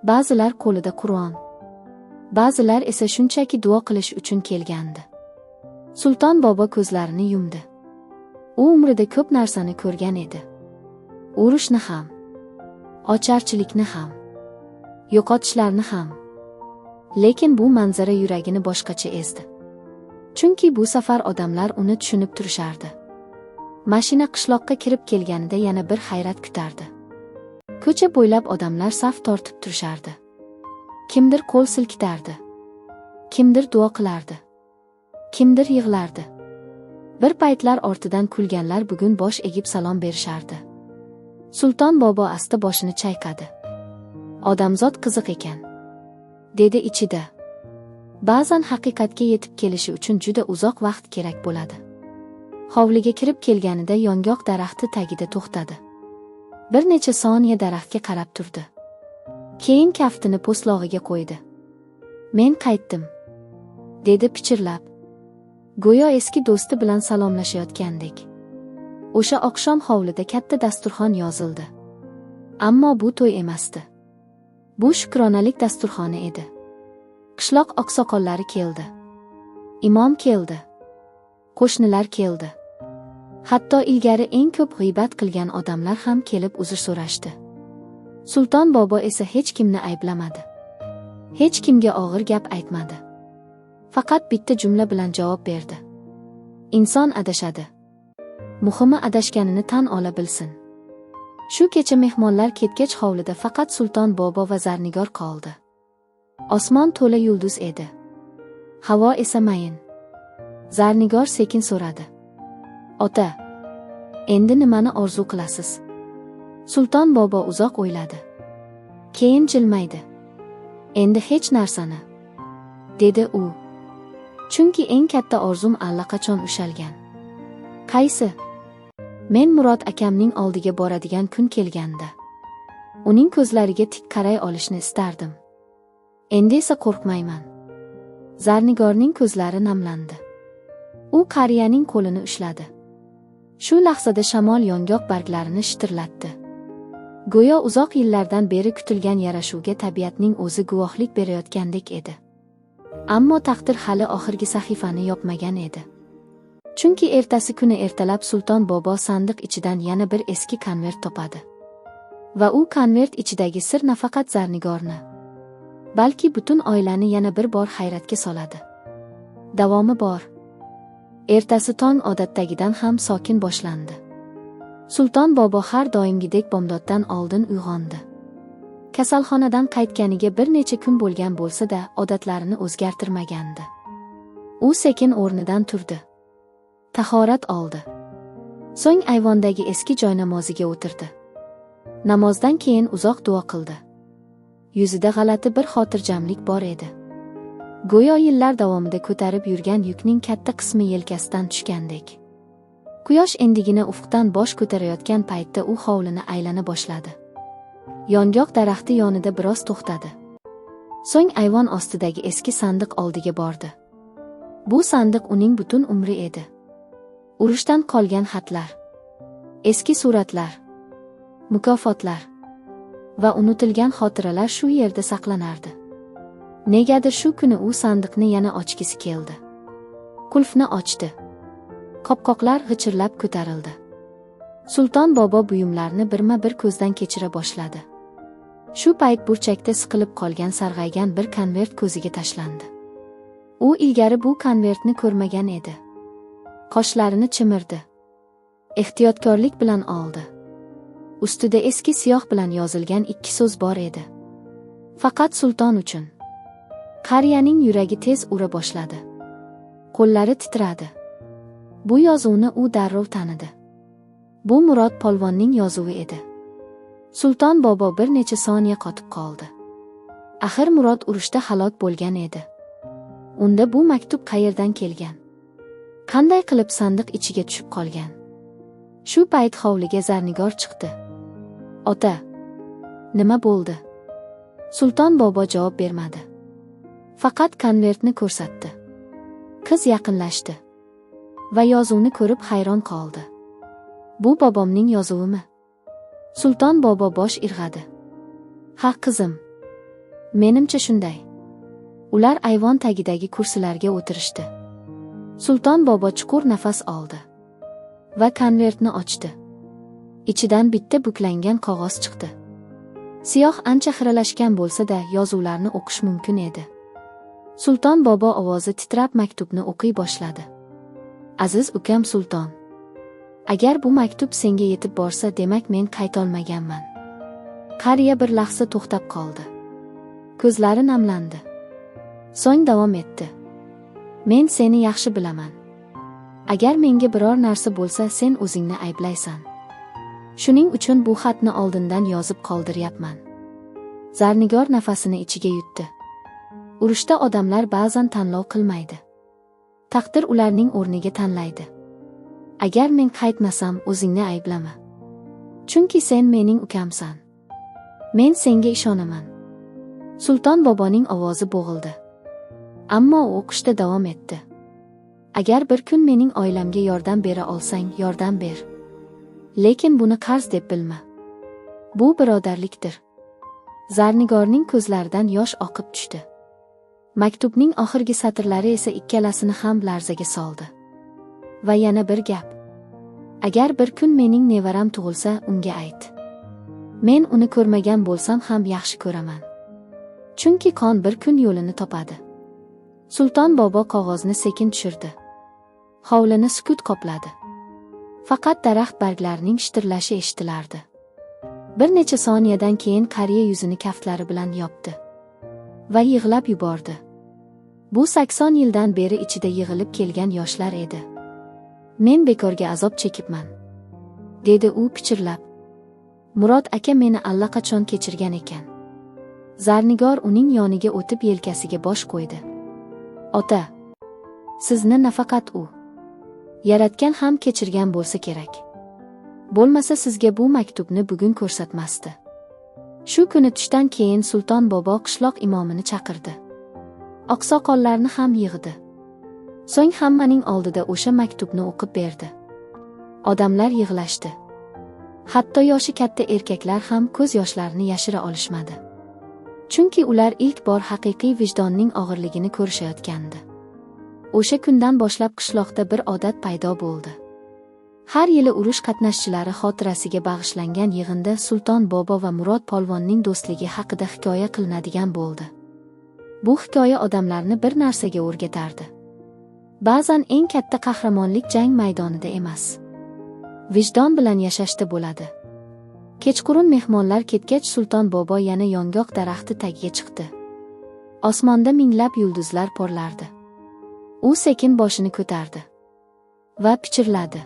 ba'zilar qo'lida Qur'on, ba'zilar esa shunchaki duo qilish uchun kelgandi. Sulton bobo ko'zlarini yumdi. U umrida ko'p narsani ko'rgan edi. Urushni ham, ocharchilikni ham, yo'qotishlarni ham. Lekin bu manzara yuragini boshqacha ezdi. Chunki bu safar odamlar uni tushunib turishardi. Mashina qishloqqa kirib kelganida yana bir hayrat kutardi. Ko'cha bo'ylab odamlar saf tortib turishardi. Kimdir qo'l silkitardi. Kimdir duo qilardi. Kimdir yig'lardi. Bir paytlar ortidan kulganlar bugun bosh egib salom berishardi. Sulton bobo asta boshini chayqadi. "Odamzod qiziq ekan", dedi ichida. Ba'zan haqiqatga yetib kelishi uchun juda uzoq vaqt kerak bo'ladi. Hovliga kirib kelganida yong'oq daraxti tagida to'xtadi. Bir necha soniya daraxtga qarab turdi. Keyin kaftini po'stlog'iga qo'ydi. "Men qaytdim", dedi pichirlab. Go'yo eski do'sti bilan salomlashayotgandek. O'sha oqshom hovlida katta dasturxon yozildi. Ammo bu to'y emasdi. Bu shukronalik dasturxoni edi. Qishloq oqsoqollari keldi. Imom keldi. Qo'shnilar keldi. Hatto ilgari eng ko'p g'iybat qilgan odamlar ham kelib uzr so'rashdi. Sulton bobo esa hech kimni ayblamadi. Hech kimga og'ir gap aytmadi. Faqat bitta jumla bilan javob berdi. Inson adashadi. Muhimi adashganini tan ola bilsin. Shu kecha mehmonlar ketgach hovlida faqat Sulton bobo va Zarnigor qoldi. Osmon to'la yulduz edi. Havo esa mayin. Zarnigor sekin so'radi. "Ota, endi nimani orzu qilasiz?" Sulton bobo uzoq o'yladi. Keyin jilmaydi. "Endi hech narsani", dedi u. "Chunki eng katta orzum allaqachon ushalgan." "Qaysi?" "Men Murod akamning oldiga boradigan kun kelganda. Uning ko'zlariga tik qaray olishni istardim. Endi esa qo'rqmayman." Zarnigorning ko'zlari namlandi. U qariyaning qo'lini ushladi. Shu lahzada shamol yong'oq barglarini shitirlatdi. Go'yo uzoq yillardan beri kutilgan yarashuvga tabiatning o'zi guvohlik berayotgandek edi. Ammo taqdir hali oxirgi sahifani yopmagan edi. Chunki ertasi kuni ertalab Sulton bobo sandiq ichidan yana bir eski konvert topadi. Va u konvert ichidagi sir nafaqat Zarnigorni, balki butun oilani yana bir bor hayratga soladi. Davomi bor. Ertasi tong odatdagidan ham sokin boshlandi. Sulton bobo har doimgidek bomdoddan oldin uyg'ondi. Kasalxonadan qaytganiga bir necha kun bo'lgan bo'lsa-da, odatlarini o'zgartirmagandi. U sekin o'rnidan turdi. Tahorat oldi. So'ng ayvondagi eski joynamoziga o'tirdi. Namozdan keyin uzoq duo qildi. Yuzida g'alati bir xotirjamlik bor edi. Go'yo yillar davomida ko'tarib yurgan yukning katta qismi yelkasidan tushgandek. Quyosh endigina ufqdan bosh ko'tarayotgan paytda u hovlini aylana boshladi. Yong'oq daraxti yonida biroz to'xtadi. So'ng ayvon ostidagi eski sandiq oldiga bordi. Bu sandiq uning butun umri edi. Urushdan qolgan xatlar, eski suratlar, mukofotlar va unutilgan xotiralar shu yerda saqlanardi. Negadir shu kuni u sandiqni yana ochgisi keldi. Qulfni ochdi. Qopqoqlar g'ichirlab ko'tarildi. Sulton bobo buyumlarni birma-bir ko'zdan kechira boshladi. Shu payt burchakda siqilib qolgan sarg'aygan bir konvert ko'ziga tashlandi. U ilgari bu konvertni ko'rmagan edi. Qoshlarini chimirdi. Ehtiyotkorlik bilan oldi. Ustida eski siyoh bilan yozilgan 2 so'z bor edi. Faqat Sulton uchun. Qariyaning yuragi tez ura boshladi. Qo'llari titradi. Bu yozuvni u darrov tanidi. Bu Murod polvonning yozuvi edi. Sulton bobo bir necha soniya qotib qoldi. Axir Murod urushda halok bo'lgan edi. Unda bu maktub qayerdan kelgan? Qanday qilib sandiq ichiga tushib qolgan? Shu payt hovliga Zarnigor chiqdi. Ota, nima bo'ldi? Sulton bobo javob bermadi. Faqat konvertni ko'rsatdi. Qiz yaqinlashdi va yozuvni ko'rib hayron qoldi. Bu bobomning yozuvimi? Sulton bobo bosh irg'adi. Ha, qizim. Menimcha shunday. Ular ayvon tagidagi kursilarga o'tirishdi. Sulton bobo chuqur nafas oldi va konvertni ochdi. Ichidan bitta buklangan qog'oz chiqdi. Siyoh ancha xiralashgan bo'lsa-da, yozuvlarni o'qish mumkin edi. Sulton bobo ovozi titrab maktubni o'qiy boshladi. Aziz ukam Sulton, agar bu maktub senga yetib borsa, demak men qaytolmaganman. Qariya bir lahza to'xtab qoldi. Ko'zlari namlandi. So'ng davom etdi. Men seni yaxshi bilaman. Agar menga biror narsa bo'lsa, sen o'zingni ayblaysan. Shuning uchun bu xatni oldindan yozib qoldiryapman. Zarnigor nafasini ichiga yutdi. Urushda odamlar ba'zan tanlov qilmaydi. Taqdir ularning o'rniga tanlaydi. Agar men qaytmasam, o'zingni ayblama. Chunki sen mening ukamsan. Men senga ishonaman. Sulton boboning ovozi bo'g'ildi. Ammo u o'qishda davom etdi. Agar bir kun mening oilamga yordam bera olsang, yordam ber. Lekin buni qarz deb bilma. Bu birodarlikdir. Zarnigorning ko'zlaridan yosh oqib tushdi. Maktubning oxirgi satrlari esa ikkalasini ham larzaga soldi. Va yana bir gap. Agar bir kun mening nevaram tug'ilsa, unga ayt. Men uni ko'rmagan bo'lsam ham yaxshi ko'raman. Chunki qon bir kun yo'lini topadi. Sulton bobo qog'ozni sekin tushirdi. Hovlini sukut qopladi. Faqat daraxt barglarining shitirlashi eshitilardi. Bir necha soniyadan keyin qariya yuzini kaftlari bilan yopdi va yig'lab yubordi. Bu 80 yildan beri ichida yig'ilib kelgan yoshlar edi. Men bekorga azob chekibman, dedi u pichirlab. Murod aka meni allaqachon kechirgan ekan. Zarnigor uning yoniga o'tib yelkasiga bosh qo'ydi. Ota, sizni nafaqat u yaratgan ham kechirgan bo'lsa kerak. Bo'lmasa sizga bu maktubni bugun ko'rsatmasdi. Shu kuni tushdan keyin Sulton bobo qishloq imomini chaqirdi. Oqsoqollarni ham yig'di. So'ng hammaning oldida o'sha maktubni o'qib berdi. Odamlar yig'lashdi. Hatto yoshi katta erkaklar ham ko'z yoshlarini yashira olishmadi. Chunki ular ilk bor haqiqiy vijdonning og'irligini ko'rishayotgandi. O'sha kundan boshlab qishloqda bir odat paydo bo'ldi. Har yili urush qatnashchilari xotirasiga bag'ishlangan yig'inda Sulton bobo va Murod polvonning do'stligi haqida hikoya qilinadigan bo'ldi. Bu hikoya odamlarni bir narsaga o'rgatardi. Ba'zan eng katta qahramonlik jang maydonida emas, vijdon bilan yashashda bo'ladi. Kechqurun mehmonlar ketgach Sulton bobo yana yong'oq daraxti tagiga chiqdi. Osmonda minglab yulduzlar porlardi. U sekin boshini ko'tardi va pichirladi.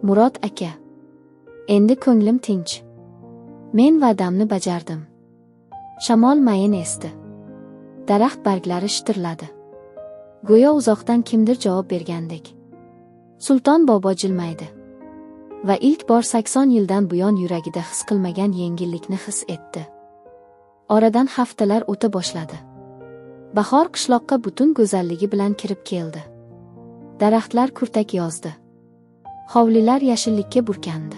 Murod aka, endi ko'nglim tinch. Men va'damni bajardim. Shamol mayin esdi. Daraxt barglari shitirladi. Go'yo uzoqdan kimdir javob bergandek. Sulton bobo jilmaydi. Va ilk bor 80 yildan buyon yuragida his qilmagan yengillikni his etdi. Oradan haftalar o'ta boshladi. Bahor qishloqqa butun go'zalligi bilan kirib keldi. Daraxtlar kurtak yozdi. Hovlilar yashillikka burkandi.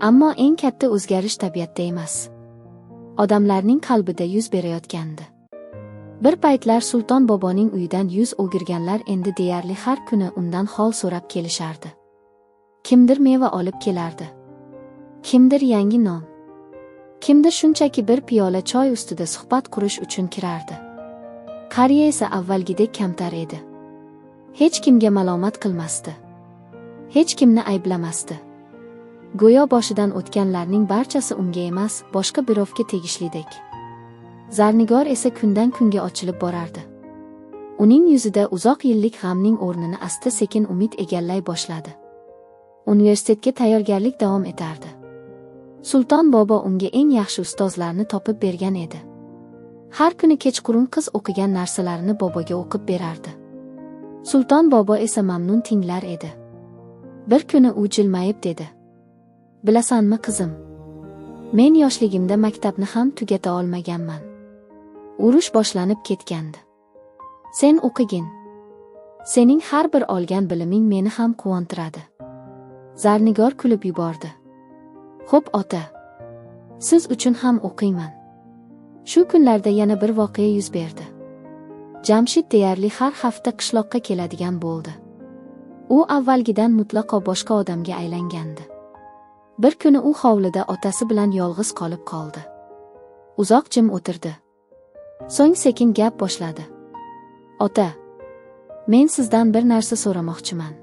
Ammo eng katta o'zgarish tabiatda emas, odamlarning qalbida yuz berayotgandi. Bir paytlar Sulton boboning uyidan yuz o'girganlar endi deyarli har kuni undan hol so'rab kelishardi. Kimdir meva olib kelardi. Kimdir yangi non. Kimdir shunchaki bir piyola choy ustida suhbat qurish uchun kirardi. Qariya esa avvalgidek kamtar edi. Hech kimga malomat qilmasdi. Hech kimni ayblamasdi. Go'yo boshidan o'tganlarning barchasi unga emas, boshqa birovga tegishlidek. Zarnigor esa kundan kunga ochilib borardi. Uning yuzida uzoq yillik g'amning o'rnini asta-sekin umid egallay boshladi. Universitetga tayyorgarlik davom etardi. Sulton bobo unga eng yaxshi ustozlarni topib bergan edi. Har kuni kechqurun qiz o'qigan narsalarini boboga o'qib berardi. Sulton bobo esa mamnun tinglar edi. Bir kuni u jilmayib dedi: "Bilasanmi qizim, men yoshligimda maktabni ham tugata olmaganman. Urush boshlanib ketgandi. Sen o'qigin. Sening har bir olgan biliming meni ham quvontiradi." Zarnigor kulib yubordi. "Xo'p ota, siz uchun ham o'qiyman." Shu kunlarda yana bir voqea yuz berdi. Jamshid deyarli har hafta qishloqqa keladigan bo'ldi. U avvalgidan mutlaqo boshqa odamga aylangandi. Bir kuni u hovlida otasi bilan yolg'iz qolib qoldi. Uzoq jim o'tirdi. So'ng sekin gap boshladi. "Ota, men sizdan bir narsa so'ramoqchiman."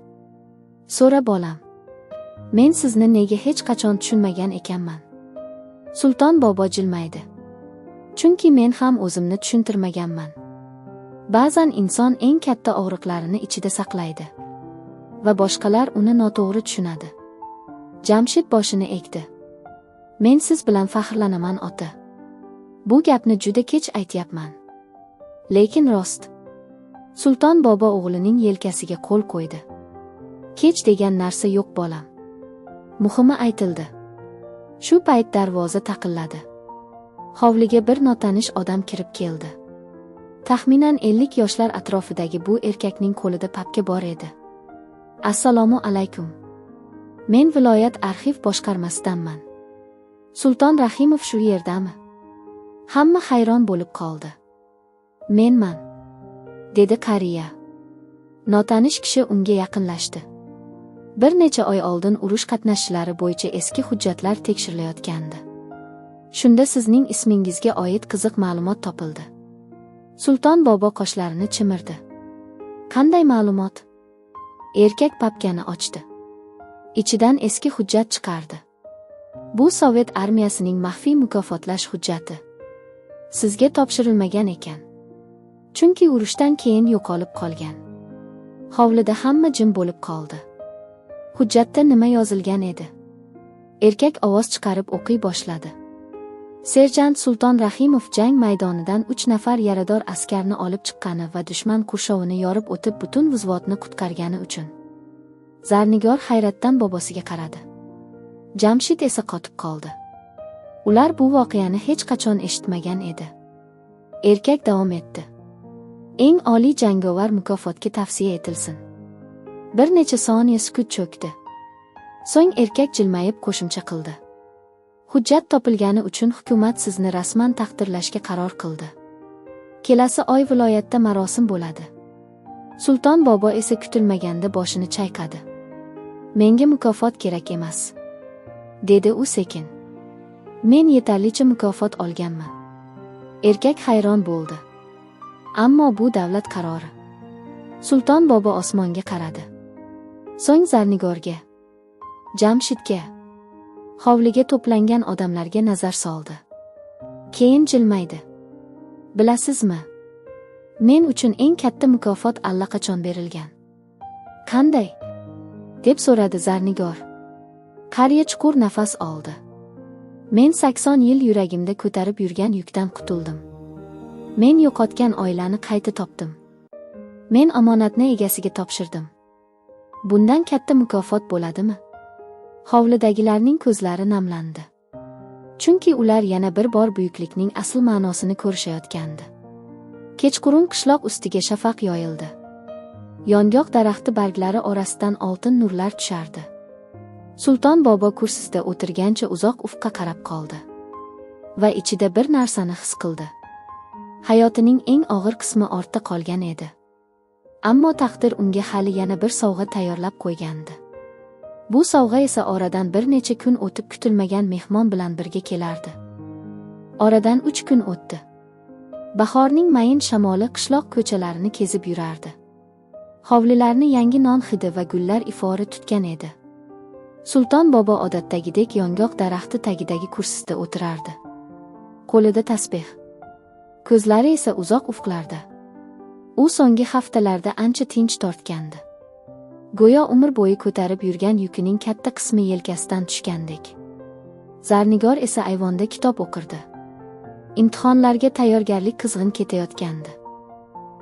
"So'ra bolam. Men sizni nega hech qachon tushunmagan ekanman?" Sulton bobo jilmaydi. "Chunki men ham o'zimni tushuntirmaganman. Ba'zan inson eng katta og'riqlarini ichida saqlaydi va boshqalar uni noto'g'ri tushunadi." Jamshid boshini egdi. "Men siz bilan faxrlanaman ota. Bu gapni juda kech aytyapman. Lekin rost." Sulton bobo o'g'lining yelkasiga qo'l qo'ydi. "Kech degan narsa yo'q bolam. Muhimi aytildi." Shu payt darvoza taqilladi. Hovliga bir notanish odam kirib keldi. Taxminan 50 yoshlar atrofidagi bu erkakning qo'lida papka bor edi. "Assalomu alaykum. Men viloyat arxiv boshqarmasidanman. Sulton Rahimov shu yerdami?" Hamma hayron bo'lib qoldi. "Menman", dedi qariya. Notanish kishi unga yaqinlashdi. Bir necha oy oldin urush qatnashchilari bo'yicha eski hujjatlar tekshirilayotgandi. Shunda sizning ismingizga oid qiziq ma'lumot topildi. Sulton bobo qoshlarini chimirdi. "Qanday ma'lumot?" Erkak papkani ochdi. Ichidan eski hujjat chiqardi. "Bu Sovet armiyasining maxfiy mukofotlash hujjati. Sizga topshirilmagan ekan. Chunki urushdan keyin yo'qolib qolgan." Hovlida hamma jim bo'lib qoldi. Hujjatda nima yozilgan edi? Erkak ovoz chiqarib o'qiy boshladi. Serjant Sulton Rahimov jang maydonidan 3 nafar yarador askarni olib chiqqani va dushman qurshovini yorib o'tib butun vzvodni qutqargani uchun. Zarnigor hayratdan bobosiga qaradi. Jamshid esa qotib qoldi. Ular bu voqeani hech qachon eshitmagan edi. Erkak davom etdi. Eng oliy jangovar mukofotga tavsiya etilsin. Bir necha soniya sukut cho'kdi. So'ng erkak jilmayib qo'shimcha qildi. Hujjat topilgani uchun hukumat sizni rasman taqdirlashga qaror qildi. Kelasi oy viloyatda marosim bo'ladi. Sulton bobo esa kutilmaganda boshini chayqadi. Menga mukofot kerak emas, dedi u sekin. Men yetarlicha mukofot olganman. Erkak hayron bo'ldi. Ammo bu davlat qarori. Sulton bobo osmonga qaradi. So'ng Zarnigorga, Jamshidga, hovliga to'plangan odamlarga nazar soldi. Keyin jilmaydi. Bilasizmi? Men uchun eng katta mukofot allaqachon berilgan. Qanday? Deb so'radi Zarnigor. Qariya chuqur nafas oldi. Men 80 yil yuragimda ko'tarib yurgan yukdan qutuldim. Men yo'qotgan oilani qayta topdim. Men omonatni egasiga topshirdim. Bundan katta mukofot bo'ladimi? Hovlidagilarning ko'zlari namlandi. Chunki ular yana bir bor buyuklikning asl ma'nosini ko'rishayotgandi. Kechqurun qishloq ustiga shafaq yoyildi. Yong'oq daraxti barglari orasidan oltin nurlar tushardi. Sulton bobo kursisida o'tirgancha uzoq ufqqa qarab qoldi va ichida bir narsani his qildi. Hayotining eng og'ir qismi ortda qolgan edi. Ammo taqdir unga hali yana bir sovg'a tayyorlab qo'ygandi. Bu sovg'a esa oradan bir necha kun o'tib kutilmagan mehmon bilan birga kelardi. Oradan 3 kun o'tdi. Bahorning mayin shamoli qishloq ko'chalarini kezib yurardi. Hovlilarni yangi non hidi va gullar ifori tutgan edi. Sulton bobo odatdagidek yong'oq daraxti tagidagi kursisida o'tirardi. Qo'lida tasbeh. Ko'zlari esa uzoq ufqlarda. U so'nggi haftalarda ancha tinch tortgandi. Go'yo umr bo'yi ko'tarib yurgan yukining katta qismi yelkasidan tushgandek. Zarnigor esa ayvonda kitob o'qirdi. Imtihonlarga tayyorgarlik qizg'in ketayotgandi.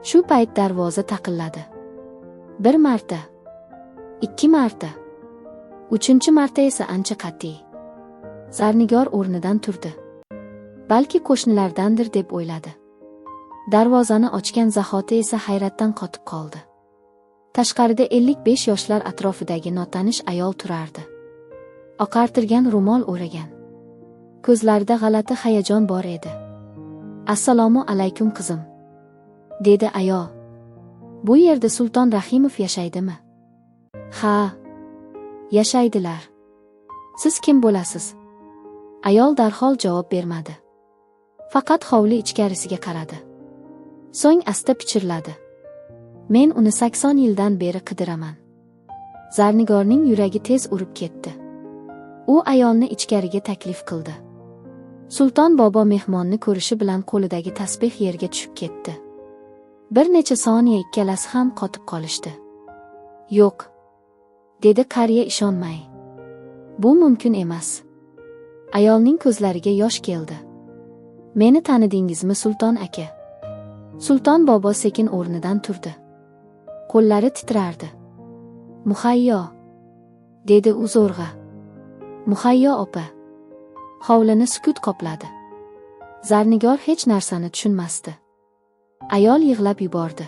Shu payt darvoza taqilladi. Bir marta, 2 marta, 3-chi marta esa ancha qat'iy. Zarnigor o'rnidan turdi. Balki qo'shnilardandir deb o'yladi. Darvozani ochgan zahoti esa hayratdan qotib qoldi. Tashqarida 55 yoshlar atrofidagi notanish ayol turardi. Oqartirgan ro'mol o'ragan. Ko'zlarida g'alati hayajon bor edi. "Assalomu alaykum qizim", dedi ayol. "Bu yerda Sulton Rahimov yashaydimi?" "Ha, yashaydilar. Siz kim bo'lasiz?" Ayol darhol javob bermadi. Faqat hovli ichkarisiga qaradi. So'ng asta pichirladi. "Men uni 80 yildan beri qidiraman." Zarnigorning yuragi tez urib ketdi. U ayolni ichkariga taklif qildi. Sulton bobo mehmonni ko'rishi bilan qo'lidagi tasbeh yerga tushib ketdi. Bir necha soniya ikkalasi ham qotib qolishdi. "Yo'q", dedi qariya ishonmay. "Bu mumkin emas." Ayolning ko'zlariga yosh keldi. "Meni tanidingizmi Sulton aka?" Sulton bobo sekin o'rnidan turdi. Qo'llari titrardi. "Muhayyo", dedi u zo'rg'a. "Muhayyo opa." Hovlini sukut qopladi. Zarnigor hech narsani tushunmasdi. Ayol yig'lab yubordi.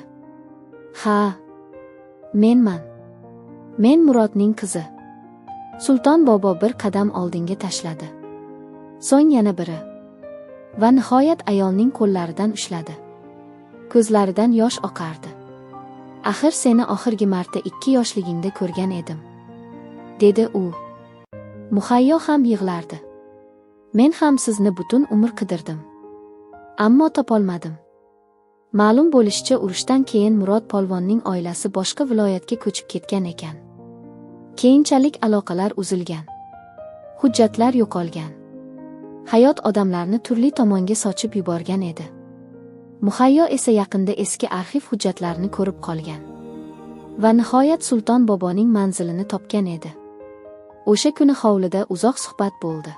"Ha, menman. Men Murodning qizi." Sulton bobo bir qadam oldinga tashladi. So'ng yana biri. Va nihoyat ayolning qo'llaridan ushladi. Ko'zlaridan yosh oqardi. "Axir seni oxirgi marta 2 yoshligingda ko'rgan edim", dedi u. Muhayyo ham yig'lardi. "Men ham sizni butun umr qidirdim. Ammo topolmadim." Ma'lum bo'lishicha, urushdan keyin Murod polvonning oilasi boshqa viloyatga ko'chib ketgan ekan. Keyinchalik aloqalar uzilgan. Hujjatlar yo'qolgan. Hayot odamlarni turli tomonga sochib yuborgan edi. Muhayyo esa yaqinda eski arxiv hujjatlarini ko'rib qolgan. Va nihoyat Sulton boboning manzilini topgan edi. O'sha kuni hovlida uzoq suhbat bo'ldi.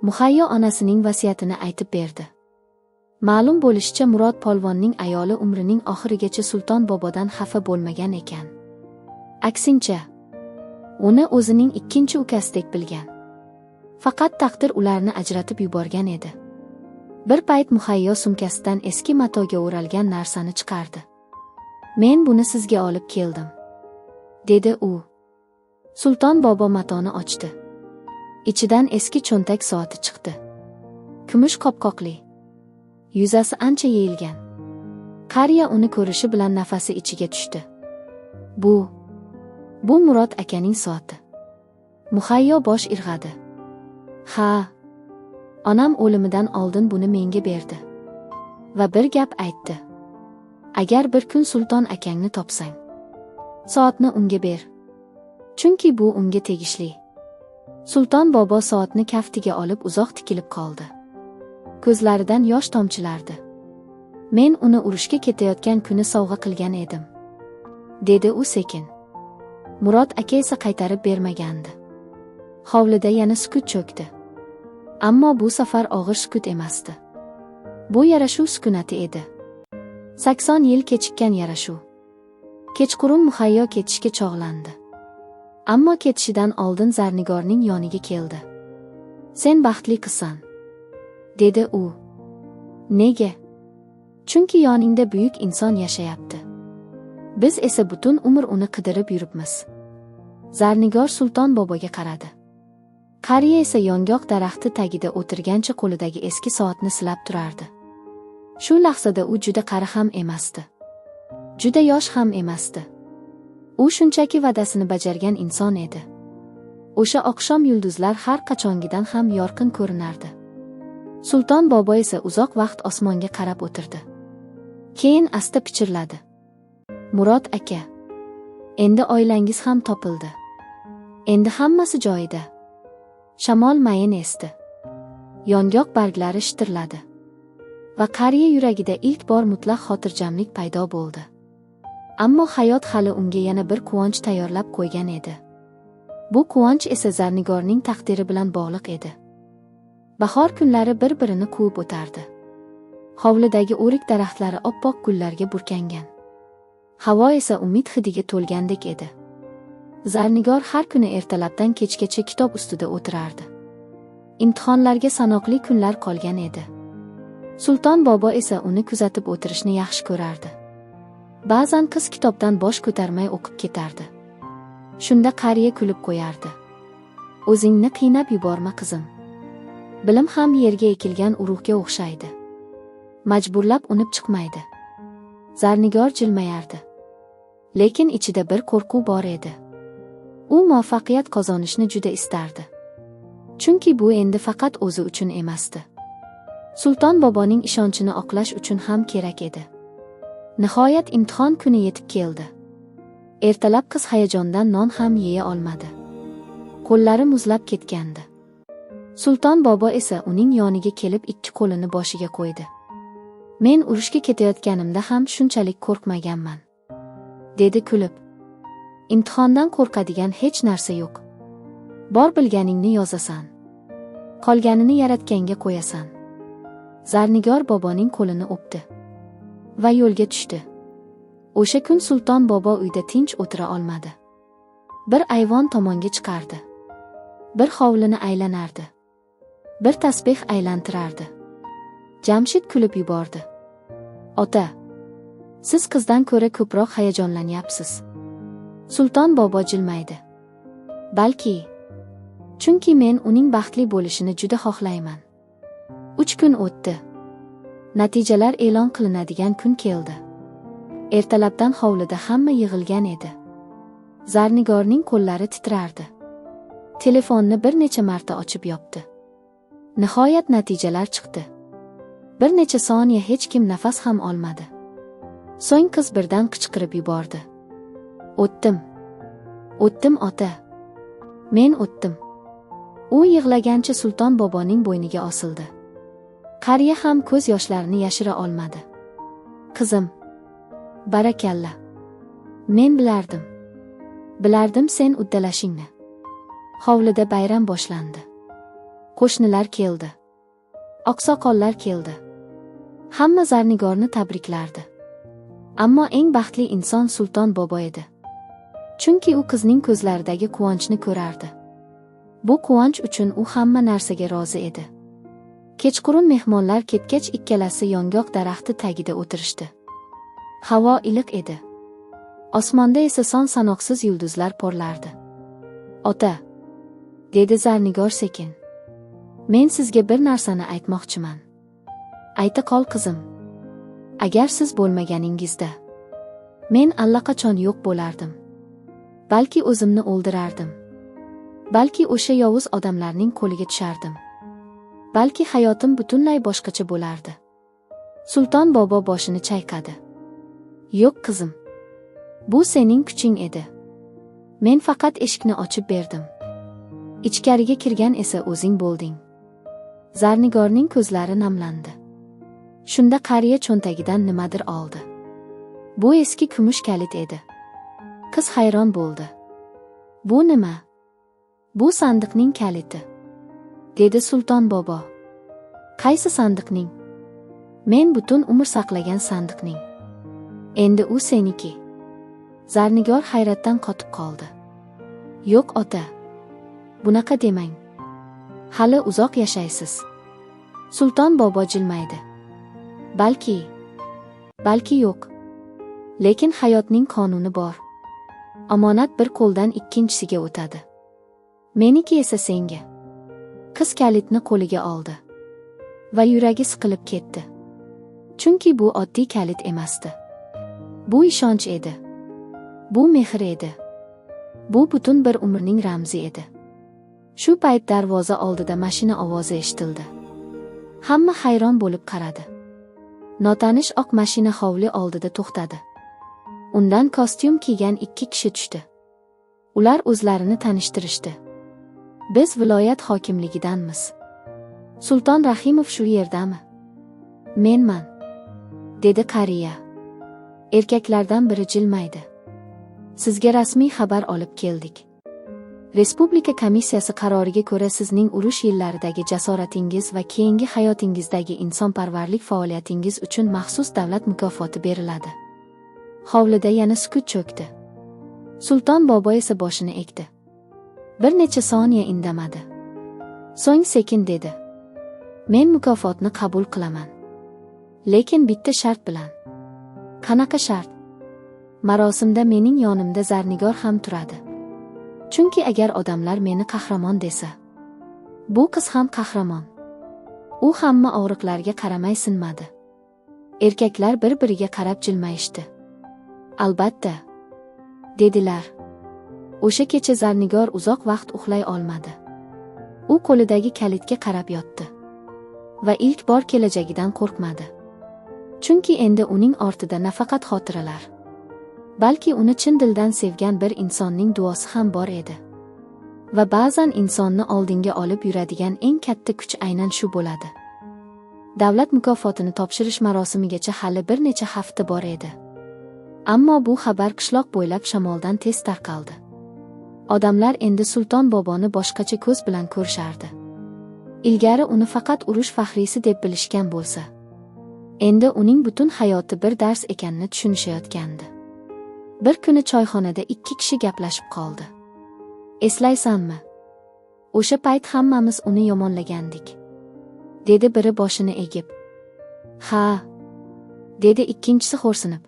Muhayyo onasining vasiyatini aytib berdi. Ma'lum bo'lishicha, Murod polvonning ayoli umrining oxirigacha Sulton bobodan xafa bo'lmagan ekan. Aksincha, uni o'zining 2-chi ukasidek bilgan. Faqat taqdir ularni ajratib yuborgan edi. Bir payt Muhayyo sumkasidan eski matoga o'ralgan narsani chiqardi. "Men buni sizga olib keldim", dedi u. Sulton bobo matoni ochdi. Ichidan eski cho'ntak soati chiqdi. Kumush qopqoqli. Yuzasi ancha yeyilgan. Qariya uni ko'rishi bilan nafasi ichiga tushdi. Bu Murod akaning soati." Muhayyo bosh irg'adi. "Ha, onam o'limidan oldin buni menga berdi. Va bir gap aytdi. Agar bir kun Sulton akangni topsang, soatni unga ber. Chunki bu unga tegishli." Sulton bobo soatni kaftiga olib uzoq tikilib qoldi. Ko'zlaridan yosh tomchilardi. "Men uni urushga ketayotgan kuni sovg'a qilgan edim", dedi u sekin. Murod aka esa qaytarib bermagandi. Hovlida yana sukut cho'kdi. Ammo bu safar og'ir sukut emasdi. Bu yarashuv sukunati edi. 80 yil kechikkan yarashuv. Kechqurun Muhayyo ketishga chog'landi. Ammo ketishidan oldin Zarnigorning yoniga keldi. "Sen baxtli qizsan", dedi u. "Nega?" "Chunki yoningda buyuk inson yashayapti. Biz esa butun umr uni qidirib yuribmiz." Zarnigor Sulton boboga qaradi. Qariya esa yong'oq daraxti tagida o'tirgancha qo'lidagi eski soatni silab turardi. Shu lahzada u juda qari ham emasdi. Juda yosh ham emasdi. U shunchaki va'dasini bajargan inson edi. O'sha oqshom yulduzlar har qachongidan ham yorqin ko'rinardi. Sulton bobo esa uzoq vaqt osmonga qarab o'tirdi. Keyin asta pichirladi. "Murod aka, endi oilangiz ham topildi. Endi hammasi joyida." Shamol mayin esdi. Yong'oq barglari shitirladi. Va qariya yuragida ilk bor mutlaq xotirjamlik paydo bo'ldi. Ammo hayot hali unga yana bir quvonch tayyorlab qo'ygan edi. Bu quvonch esa Zarnigorning taqdiri bilan bog'liq edi. Bahor kunlari bir-birini quvib o'tardi. Hovlidagi o'rik daraxtlari oppoq gullarga burkangan. Havo esa umid hidiga to'lgandek edi. Zarnigor har kuni ertalabdan kechgacha kitob ustida o'tirardi. Imtihonlarga sanoqli kunlar qolgan edi. Sulton bobo esa uni kuzatib o'tirishni yaxshi ko'rardi. Ba'zan qiz kitobdan bosh ko'tarmay o'qib ketardi. Shunda qariya kulib qo'yardi. "O'zingni qiynab yuborma, qizim. Bilim ham yerga ekilgan urug'ga o'xshaydi. Majburlab unib chiqmaydi." Zarnigor jilmayardi. Lekin ichida bir qo'rquv bor edi. U muvaffaqiyat qozonishni juda istardi. Chunki bu endi faqat o'zi uchun emasdi. Sulton boboning ishonchini oqlash uchun ham kerak edi. Nihoyat imtihon kuni yetib keldi. Ertalab qiz hayajondan non ham yeya olmadi. Qo'llari muzlab ketgandi. Sulton bobo esa uning yoniga kelib ikki qo'lini boshiga qo'ydi. "Men urushga ketayotganimda ham shunchalik qo'rqmaganman", dedi kulib. "Imtihondan qo'rqadigan hech narsa yo'q. Bor bilganingni yozasan. Qolganini yaratganga qo'yasan." Zarnigor boboning qo'lini o'pdi va yo'lga tushdi. O'sha kun Sulton bobo uyda tinch o'tira olmadi. Bir ayvon tomonga chiqardi. Bir hovlini aylanardi. Bir tasbeh aylantirardi. Jamshid kulib yubordi. "Ota, siz qizdan ko'ra ko'proq hayajonlanyapsiz." Sulton bobo jilmaydi. "Balki, chunki men uning baxtli bo'lishini juda xohlayman." 3 kun o'tdi. Natijalar e'lon qilinadigan kun keldi. Ertalabdan hovlida hamma yig'ilgan edi. Zarnigorning qo'llari titrardi. Telefonni bir necha marta ochib yopdi. Nihoyat natijalar chiqdi. Bir necha soniya hech kim nafas ham olmadi. So'ng qiz birdan qichqirib yubordi. "O'tdim. O'tdim ota. Men o'tdim." U yig'lagancha Sulton boboning bo'yniga osildi. Qariya ham ko'z yoshlarini yashira olmadi. "Qizim, barakalla. Men bilardim. Bilardim sen uddalashingni." Hovlida bayram boshlandi. Qo'shnilar keldi. Oqsoqollar keldi. Hamma Zarnigorni tabriklardi. Ammo eng baxtli inson Sulton bobo edi. Chunki u qizning ko'zlaridagi quvonchni ko'rardi. Bu quvonch uchun u hamma narsaga rozi edi. Kechqurun mehmonlar ketgach ikkalasi yong'oq daraxti tagida o'tirishdi. Havo iliq edi. Osmonda esa son-sanoqsiz yulduzlar porlardi. "Ota", dedi Zarnigor sekin. "Men sizga bir narsani aytmoqchiman." "Ayta qol, qizim. Agar siz bo'lmaganingizda, men allaqachon yo'q bo'lardim. Balki o'zimni o'ldirardim. Balki o'sha yovuz odamlarning qo'liga tushardim. Balki hayotim butunlay boshqacha bo'lardi." Sulton bobo boshini chayqadi. "Yo'q, qizim. Bu sening kuching edi. Men faqat eshikni ochib berdim. Ichkariga kirgan esa o'zing bo'lding." Zarnigorning ko'zlari namlandi. Shunda qariya cho'ntagidan nimadir oldi. Bu eski kumush kalit edi. Qiz hayron bo'ldi. "Bu nima?" "Bu sandiqning kaliti", dedi Sulton bobo. "Qaysi sandiqning?" Men butun umr saqlagan sandiqning. Endi u seniki. Zarnigor hayratdan qotib qoldi. Yo'q ota. Bunaqa demang. Hali uzoq yashaysiz. Sulton bobo jilmaydi. Balki, balki yo'q. Lekin hayotning qonuni bor. Omonat bir qo'ldan ikkinchisiga o'tadi. Meniki esa senga. Qiz kalitni qo'liga oldi. Va yuragi siqilib ketdi. Chunki bu oddiy kalit emasdi. Bu ishonch edi. Bu mehr edi. Bu butun bir umrning ramzi edi. Shu payt darvoza oldida mashina ovozi eshitildi. Hamma hayron bo'lib qaradi. Notanish oq mashina hovli oldida to'xtadi. Undan kostyum kiygan ikki kishi tushdi. Ular o'zlarini tanishtirishdi. Biz viloyat hokimligidanmiz. Sulton Rahimov shu yerdami? Menman, dedi qariya. Erkaklardan biri jilmaydi. Sizga rasmiy xabar olib keldik. Respublika komissiyasi qaroriga ko'ra sizning urush yillaridagi jasoratingiz va keyingi hayotingizdagi insonparvarlik faoliyatingiz uchun maxsus davlat mukofoti beriladi. Hovlida yana sukut cho'kdi. Sulton bobo esa boshini egdi. Bir necha soniya indamadi. So'ng sekin dedi. Men mukofotni qabul qilaman. Lekin bitta shart bilan. Qanaqa shart? Marosimda mening yonimda Zarnigor ham turadi. Chunki agar odamlar meni qahramon desa, bu qiz ham qahramon. U hamma og'riqlarga qaramay sinmadi. Erkaklar bir-biriga qarab jilmayishdi. Albatta, dedilar. O'sha kecha Zarnigor uzoq vaqt uxlay olmadi. U qo'lidagi kalitga qarab yotdi. Va ilk bor kelajagidan qo'rqmadi. Chunki endi uning ortida nafaqat xotiralar, balki uni chin dildan sevgan bir insonning duosi ham bor edi. Va ba'zan insonni oldinga olib yuradigan eng katta kuch aynan shu bo'ladi. Davlat mukofotini topshirish marosimigacha hali bir necha hafta bor edi. Ammo bu xabar qishloq bo'ylab shamoldan tez tarqaldi. Odamlar endi Sulton boboni boshqacha ko'z bilan ko'rishardi. Ilgari uni faqat urush faxriysi deb bilishgan bo'lsa, endi uning butun hayoti bir dars ekanini tushunishayotgandi. Bir kuni choyxonada ikki kishi gaplashib qoldi. Eslaysanmi? O'sha payt hammamiz uni yomonlagandik, dedi biri boshini egib. Ha, dedi ikkinchisi xo'rsinib.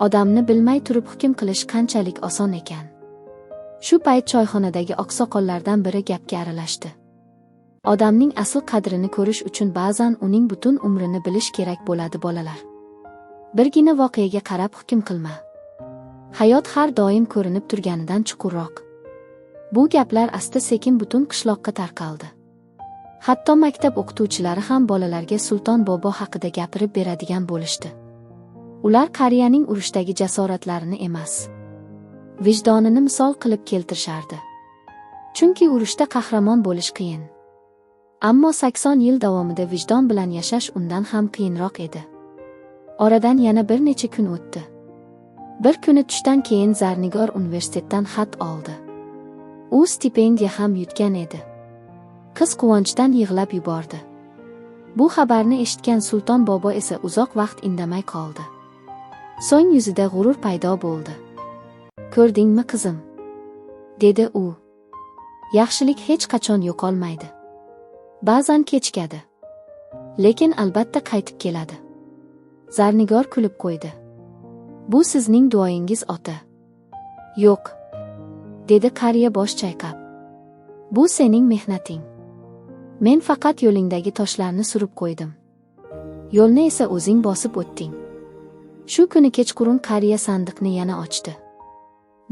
Odamni bilmay turib hukm qilish qanchalik oson ekan. Shu payt choyxonadagi oqsoqollardan biri gapga aralashdi. Odamning asl qadrini ko'rish uchun ba'zan uning butun umrini bilish kerak bo'ladi, bolalar. Birgina voqeaga qarab hukm qilma. Hayot har doim ko'rinib turganidan chuqurroq. Bu gaplar asta-sekin butun qishloqqa tarqaldi. Hatto maktab o'qituvchilari ham bolalarga Sulton bobo haqida gapirib beradigan bo'lishdi. Ular qariyaning urushdagi jasoratlarini emas, vijdonini misol qilib keltirishardi. Chunki urushda qahramon bo'lish qiyin. Ammo 80 yil davomida vijdon bilan yashash undan ham qiyinroq edi. Oradan yana bir necha kun o'tdi. Bir kuni tushdan keyin Zarnigor universitetdan xat oldi. U stipendiya ham yutgan edi. Qiz quvonchdan yig'lab yubordi. Bu xabarni eshitgan Sulton bobo esa uzoq vaqt indamay qoldi. So'ng yuzida g'urur paydo bo'ldi. Ko'rdingmi qizim? Dedi u. Yaxshilik hech qachon yo'qolmaydi. Ba'zan kechikadi. Lekin albatta qaytib keladi. Zarnigor kulib qo'ydi. Bu sizning duoyingiz, ota. Yo'q, dedi qariya bosh chayqab. Bu sening mehnating. Men faqat yo'lingdagi toshlarni surib qo'ydim. Yo'lni esa o'zing bosib o'tding. Shu kuni kechqurun qariya sandiqni yana ochdi.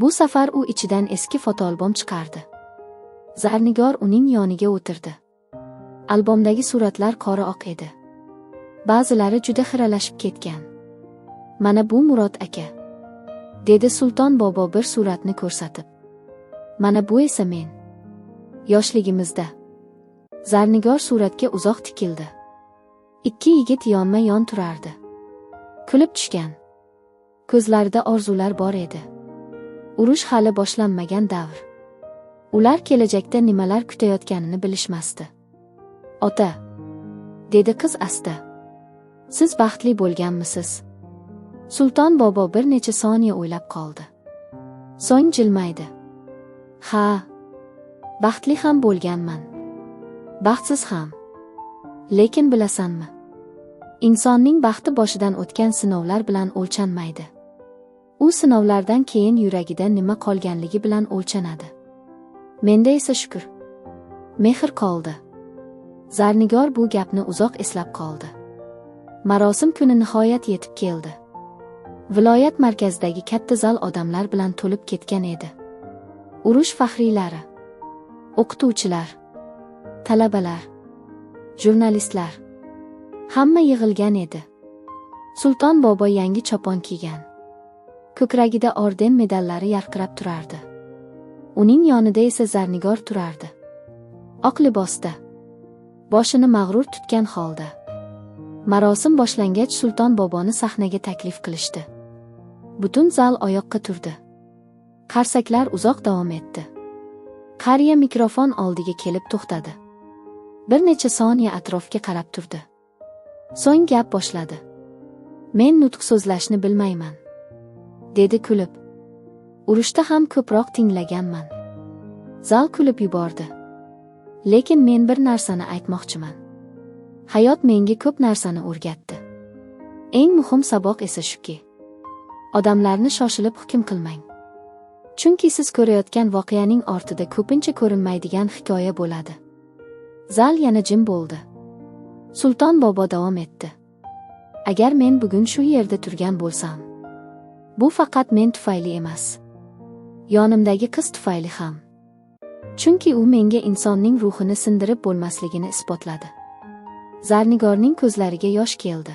Bu safar u ichidan eski fotoalbom chiqardi. Zarnigor uning yoniga o'tirdi. Albomdagi suratlar qora-oq edi. Ba'zilari juda xiralashib ketgan. Mana bu Murod aka, dedi Sulton bobo bir suratni ko'rsatib. Mana bu esa men. Yoshligimizda. Zarnigor suratga uzoq tikildi. Ikki yigit yonma-yon turardi. Kulib tushgan. Ko'zlarida orzular bor edi. Urush hali boshlanmagan davr. Ular kelajakda nimalar kutayotganini bilishmasdi. Ota, dedi qiz asta. Siz baxtli bo'lganmisiz?" Sulton bobo bir necha soniya o'ylab qoldi. So'ng jilmaydi. "Ha, baxtli ham bo'lganman. Baxtsiz ham. Lekin bilasanmi? Insonning baxti boshidan o'tgan sinovlar bilan o'lchanmaydi. U sinovlardan keyin yuragida nima qolganligi bilan o'lchanadi. Menda esa shukr, mehr qoldi." Zarnigor bu gapni uzoq eslab qoldi. Marosim kuni nihoyat yetib keldi. Viloyat markazidagi katta zal odamlar bilan to'lib ketgan edi. Urush faxriylari, o'qituvchilar, talabalar, jurnalistlar, hamma yig'ilgan edi. Sulton bobo yangi chopon kiygan. Ko'kragida orden medallari yarqirab turardi. Uning yonida esa Zarnigor turardi. Oq libosda, boshini mag'rur tutgan holda. Marosim boshlangach Sulton boboni sahnaga taklif qilishdi. Butun zal oyoqqa turdi. Qarsaklar uzoq davom etdi. Qariya mikrofon oldiga kelib to'xtadi. Bir necha soniya atrofga qarab turdi. So'ng gap boshladi. "Men nutq so'zlashni bilmayman", dedi kulib. "Urushda ham ko'proq tinglaganman." Zal kulib yubordi. "Lekin men bir narsani aytmoqchiman. Hayot menga ko'p narsani o'rgatdi. Eng muhim saboq esa shuki, odamlarni shoshilib hukm qilmang. Chunki siz ko'rayotgan voqeaning ortida ko'pincha ko'rinmaydigan hikoya bo'ladi." Zal yana jim bo'ldi. Sulton bobo davom etdi. "Agar men bugun shu yerda turgan bo'lsam, bu faqat men tufayli emas, yonimdagi qiz tufayli ham. Chunki u menga insonning ruhini sindirib bo'lmasligini isbotladi." Zarnigorning ko'zlariga yosh keldi.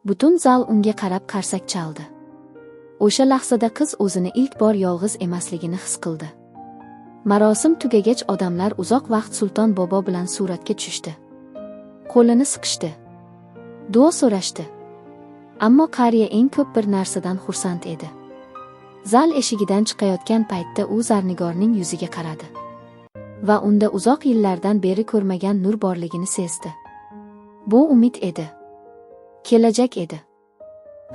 Butun zal unga qarab qarsak chaldi. O'sha lahzada qiz o'zini ilk bor yolg'iz emasligini his qildi. Marosim tugagach odamlar uzoq vaqt Sulton bobo bilan suratga tushdi. Qo'lini siqishdi. Duo so'rashdi. Ammo qariya eng ko'p bir narsadan xursand edi. Zal eshigidan chiqayotgan paytda u Zarnigorning yuziga qaradi va unda uzoq yillardan beri ko'rmagan nur borligini sezdi. Bu umid edi. Kelajak edi.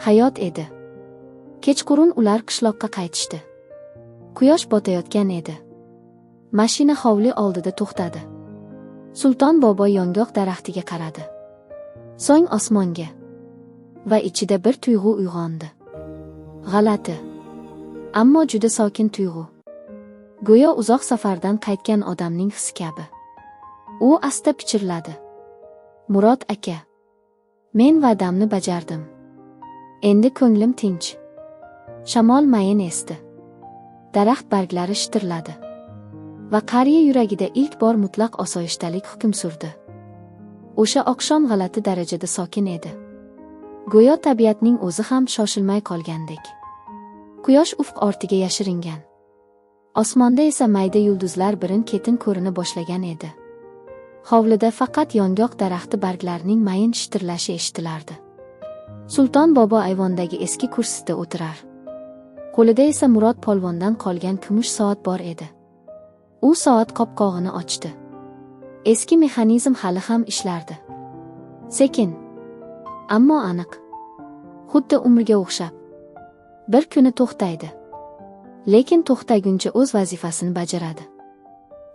Hayot edi. Kechqurun ular qishloqqa qaytishdi. Quyosh botayotgan edi. Mashina hovli oldida to'xtadi. Sulton bobo yong'oq daraxtiga qaradi. So'ng osmonga. Va ichida bir tuyg'u uyg'ondi. G'alati, ammo juda sokin tuyg'u. Go'yo uzoq safardan qaytgan odamning hisi kabi. U asta pichirladi. "Murod aka, men va'damni bajardim. Endi ko'nglim tinch." Shamol mayin esdi. Daraxt barglari shitirladi. Va qariya yuragida ilk bor mutlaq osoyishtalik hukm surdi. O'sha oqshom g'alati darajada sokin edi. Go'yo tabiatning o'zi ham shoshilmay qolgandek. Quyosh ufq ortiga yashiringan. Osmonda esa mayda yulduzlar birin-ketin ko'rina boshlagan edi. Hovlida faqat yong'oq daraxti barglarining mayin shitirlashi eshitilardi. Sulton bobo ayvondagi eski kursida o'tirar. Qo'lida esa Murod polvondan qolgan kumush soat bor edi. U soat qopqog'ini ochdi. Eski mexanizm hali ham ishlardi. Sekin, ammo aniq. Xuddi umrga o'xshab. Bir kuni to'xtaydi. Lekin to'xtaguncha o'z vazifasini bajaradi.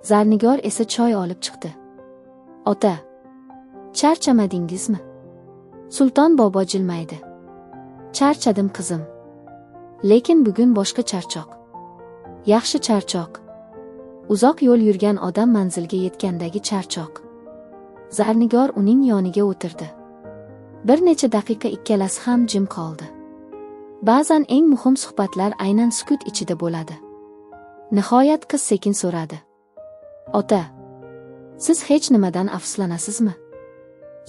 Zarnigor esa choy olib chiqdi. "Ota, charchamadingizmi?" Sulton bobo jilmaydi. "Charchadim qizim. Lekin bugun boshqa charchoq. Yaxshi charchoq. Uzoq yo'l yurgan odam manzilga yetgandagi charchoq." Zarnigor uning yoniga o'tirdi. Bir necha daqiqa ikkalasi ham jim qoldi. Ba'zan eng muhim suhbatlar aynan sukut ichida bo'ladi. Nihoyat qiz sekin so'radi. "Ota, siz hech nimadan afsuslanasizmi?"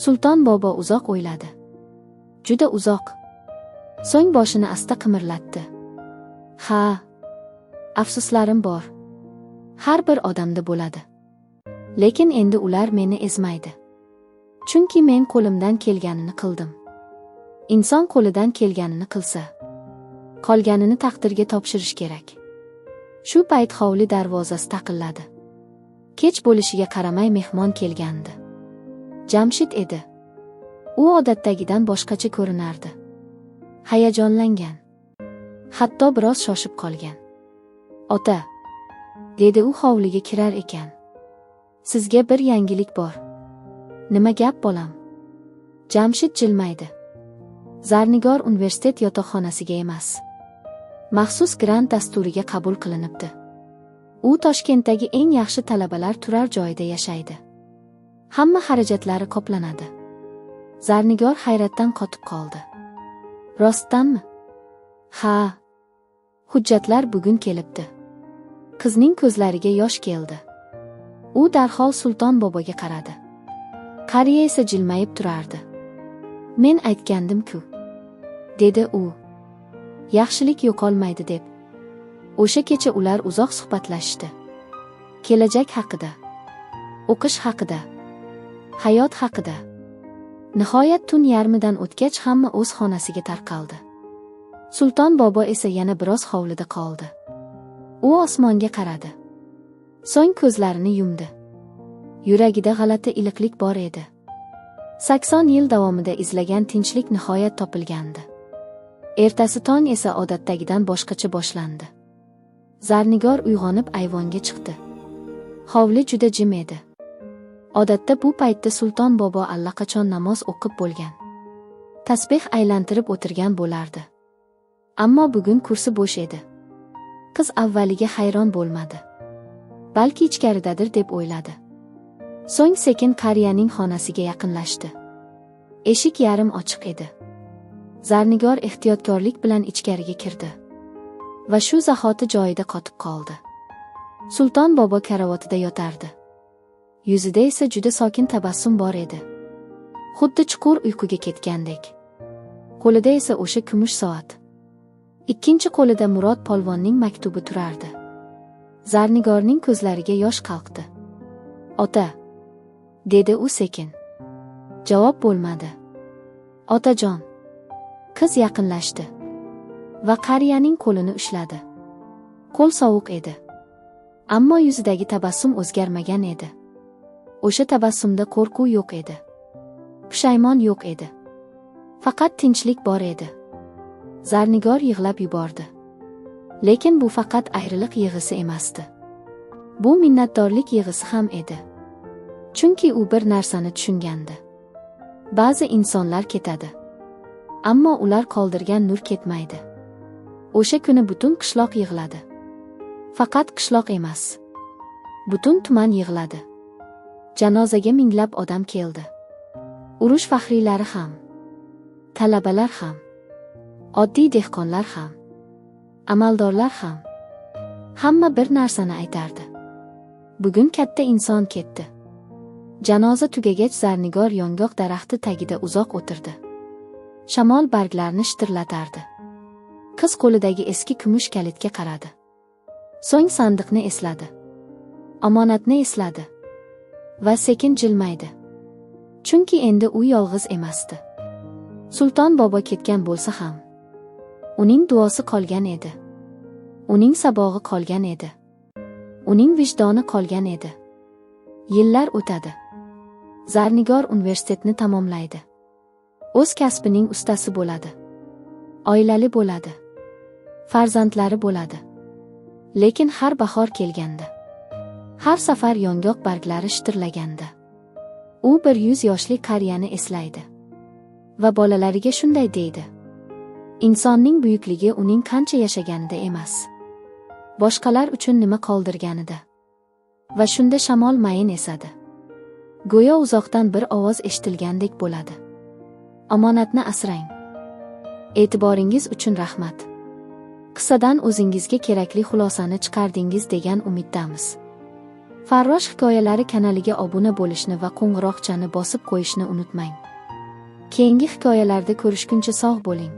Sulton bobo uzoq o'yladi. Juda uzoq. So'ng boshini asta qimirlatdi. "Ha, afsuslarim bor. Har bir odamda bo'ladi. Lekin endi ular meni ezmaydi. Chunki men qo'limdan kelganini qildim. Inson qo'lidan kelganini qilsa, qolganini taqdirga topshirish kerak." Shu payt hovli darvozasi taqilladi. Kech bo'lishiga qaramay mehmon kelgandi. Jamshid edi. U odatdagidan boshqacha ko'rinardi. Hayajonlangan. Hatto biroz shoshib qolgan. "Ota", dedi u hovliga kirar ekan. "Sizga bir yangilik bor." "Nima gap, bolam?" Jamshid jilmaydi. Zarnigor universitet yotoqxonasiga emas, maxsus grant dasturiga qabul qilinibdi. U Toshkentdagi eng yaxshi talabalar turar joyida yashaydi. Hamma xarajatlari qoplanadi. Zarnigor hayratdan qotib qoldi. "Rostdanmi?" "Ha. Hujjatlar bugun kelibdi." Qizning ko'zlariga yosh keldi. U darhol Sulton boboga qaradi. Qariya esa jilmayib turardi. "Men aytgandim-ku", dedi u. "Yaxshilik yo'qolmaydi deb." O'sha kecha ular uzoq suhbatlashdi. Kelajak haqida, o'qish haqida, hayot haqida. Nihoyat tun yarmidan o'tgach hamma o'z xonasiga tarqaldi. Sulton bobo esa yana biroz hovlida qoldi. U osmonga qaradi. So'ng ko'zlarini yumdi. Yuragida g'alati iliqlik bor edi. 80 yil davomida izlagan tinchlik nihoyat topilgandi. Ertasi tong esa odatdagidan boshqacha boshlandi. Zarnigor uyg'onib ayvonga chiqdi. Hovli juda jim edi. Odatda bu paytda Sulton bobo allaqachon namoz o'qib bo'lgan. Tasbeh aylantirib o'tirgan bo'lardi. Ammo bugun kursi bo'sh edi. Qiz avvaliga hayron bo'lmadi. Balki ichkaridadir deb o'yladi. So'ng sekin qariyaning xonasiga yaqinlashdi. Eshik yarim ochiq edi. Zarnigor ehtiyotkorlik bilan ichkariga kirdi. Va shu zahoti joyida qotib qoldi. Sulton bobo karavotida yotardi. Yuzida esa juda sokin tabassum bor edi. Xuddi chuqur uyquga ketgandek. Qo'lida esa o'sha kumush soat. Ikkinchi qo'lida Murod polvonning maktubi turardi. Zarnigorning ko'zlariga yosh qalqdi. "Ota", dedi u sekin. Javob bo'lmadi. "Otajon." Qiz yaqinlashdi va qariyaning qo'lini ushladi. Qo'l sovuq edi. Ammo yuzidagi tabassum o'zgarmagan edi. O'sha tabassumda qo'rquv yo'q edi. Pushaymon yo'q edi. Faqat tinchlik bor edi. Zarnigor yig'lab yubordi. Lekin bu faqat ayriliq yig'isi emasdi. Bu minnatdorlik yig'isi ham edi. Chunki u bir narsani tushungandi. Ba'zi insonlar ketadi. Ammo ular qoldirgan nur ketmaydi. O'sha kuni butun qishloq yig'ladi. Faqat qishloq emas. Butun tuman yig'ladi. Janozaga minglab odam keldi. Urush faxriylari ham, talabalar ham, oddiy dehqonlar ham, amaldorlar ham. Hamma bir narsani aytardi. Bugun katta inson ketdi. Janoza tugagach Zarnigor yong'oq daraxti tagida uzoq o'tirdi. Shamol barglarni shitirlatardi. Qiz qo'lidagi eski kumush kalitga qaradi. So'ng sandiqni esladi. Omonatni esladi. Va sekin jilmaydi. Chunki endi u yolg'iz emasdi. Sulton bobo ketgan bo'lsa ham, uning duosi qolgan edi. Uning sabog'i qolgan edi. Uning vijdoni qolgan edi. Yillar o'tadi. Zarnigor universitetni tamomlaydi. O'z kasbining ustasi bo'ladi. Oilali bo'ladi. Farzandlari bo'ladi. Lekin har bahor kelganda, har safar yong'oq barglari shitirlaganda, u 100 yoshli qariyani eslaydi. Va bolalariga shunday deydi: insonning buyukligi uning qancha yashaganida emas, boshqalar uchun nima qoldirganida. Va shunda shamol mayin esadi. Go'yo uzoqdan bir ovoz eshitilgandek bo'ladi. Omonatni asrang. E'tiboringiz uchun rahmat. Qissadan o'zingizga kerakli xulosani chiqardingiz degan umiddamiz. Farrosh hikoyalari kanaliga obuna bo'lishni va qo'ng'iroqchani bosib qo'yishni unutmang. Keyingi hikoyalarda ko'rishguncha sog' bo'ling.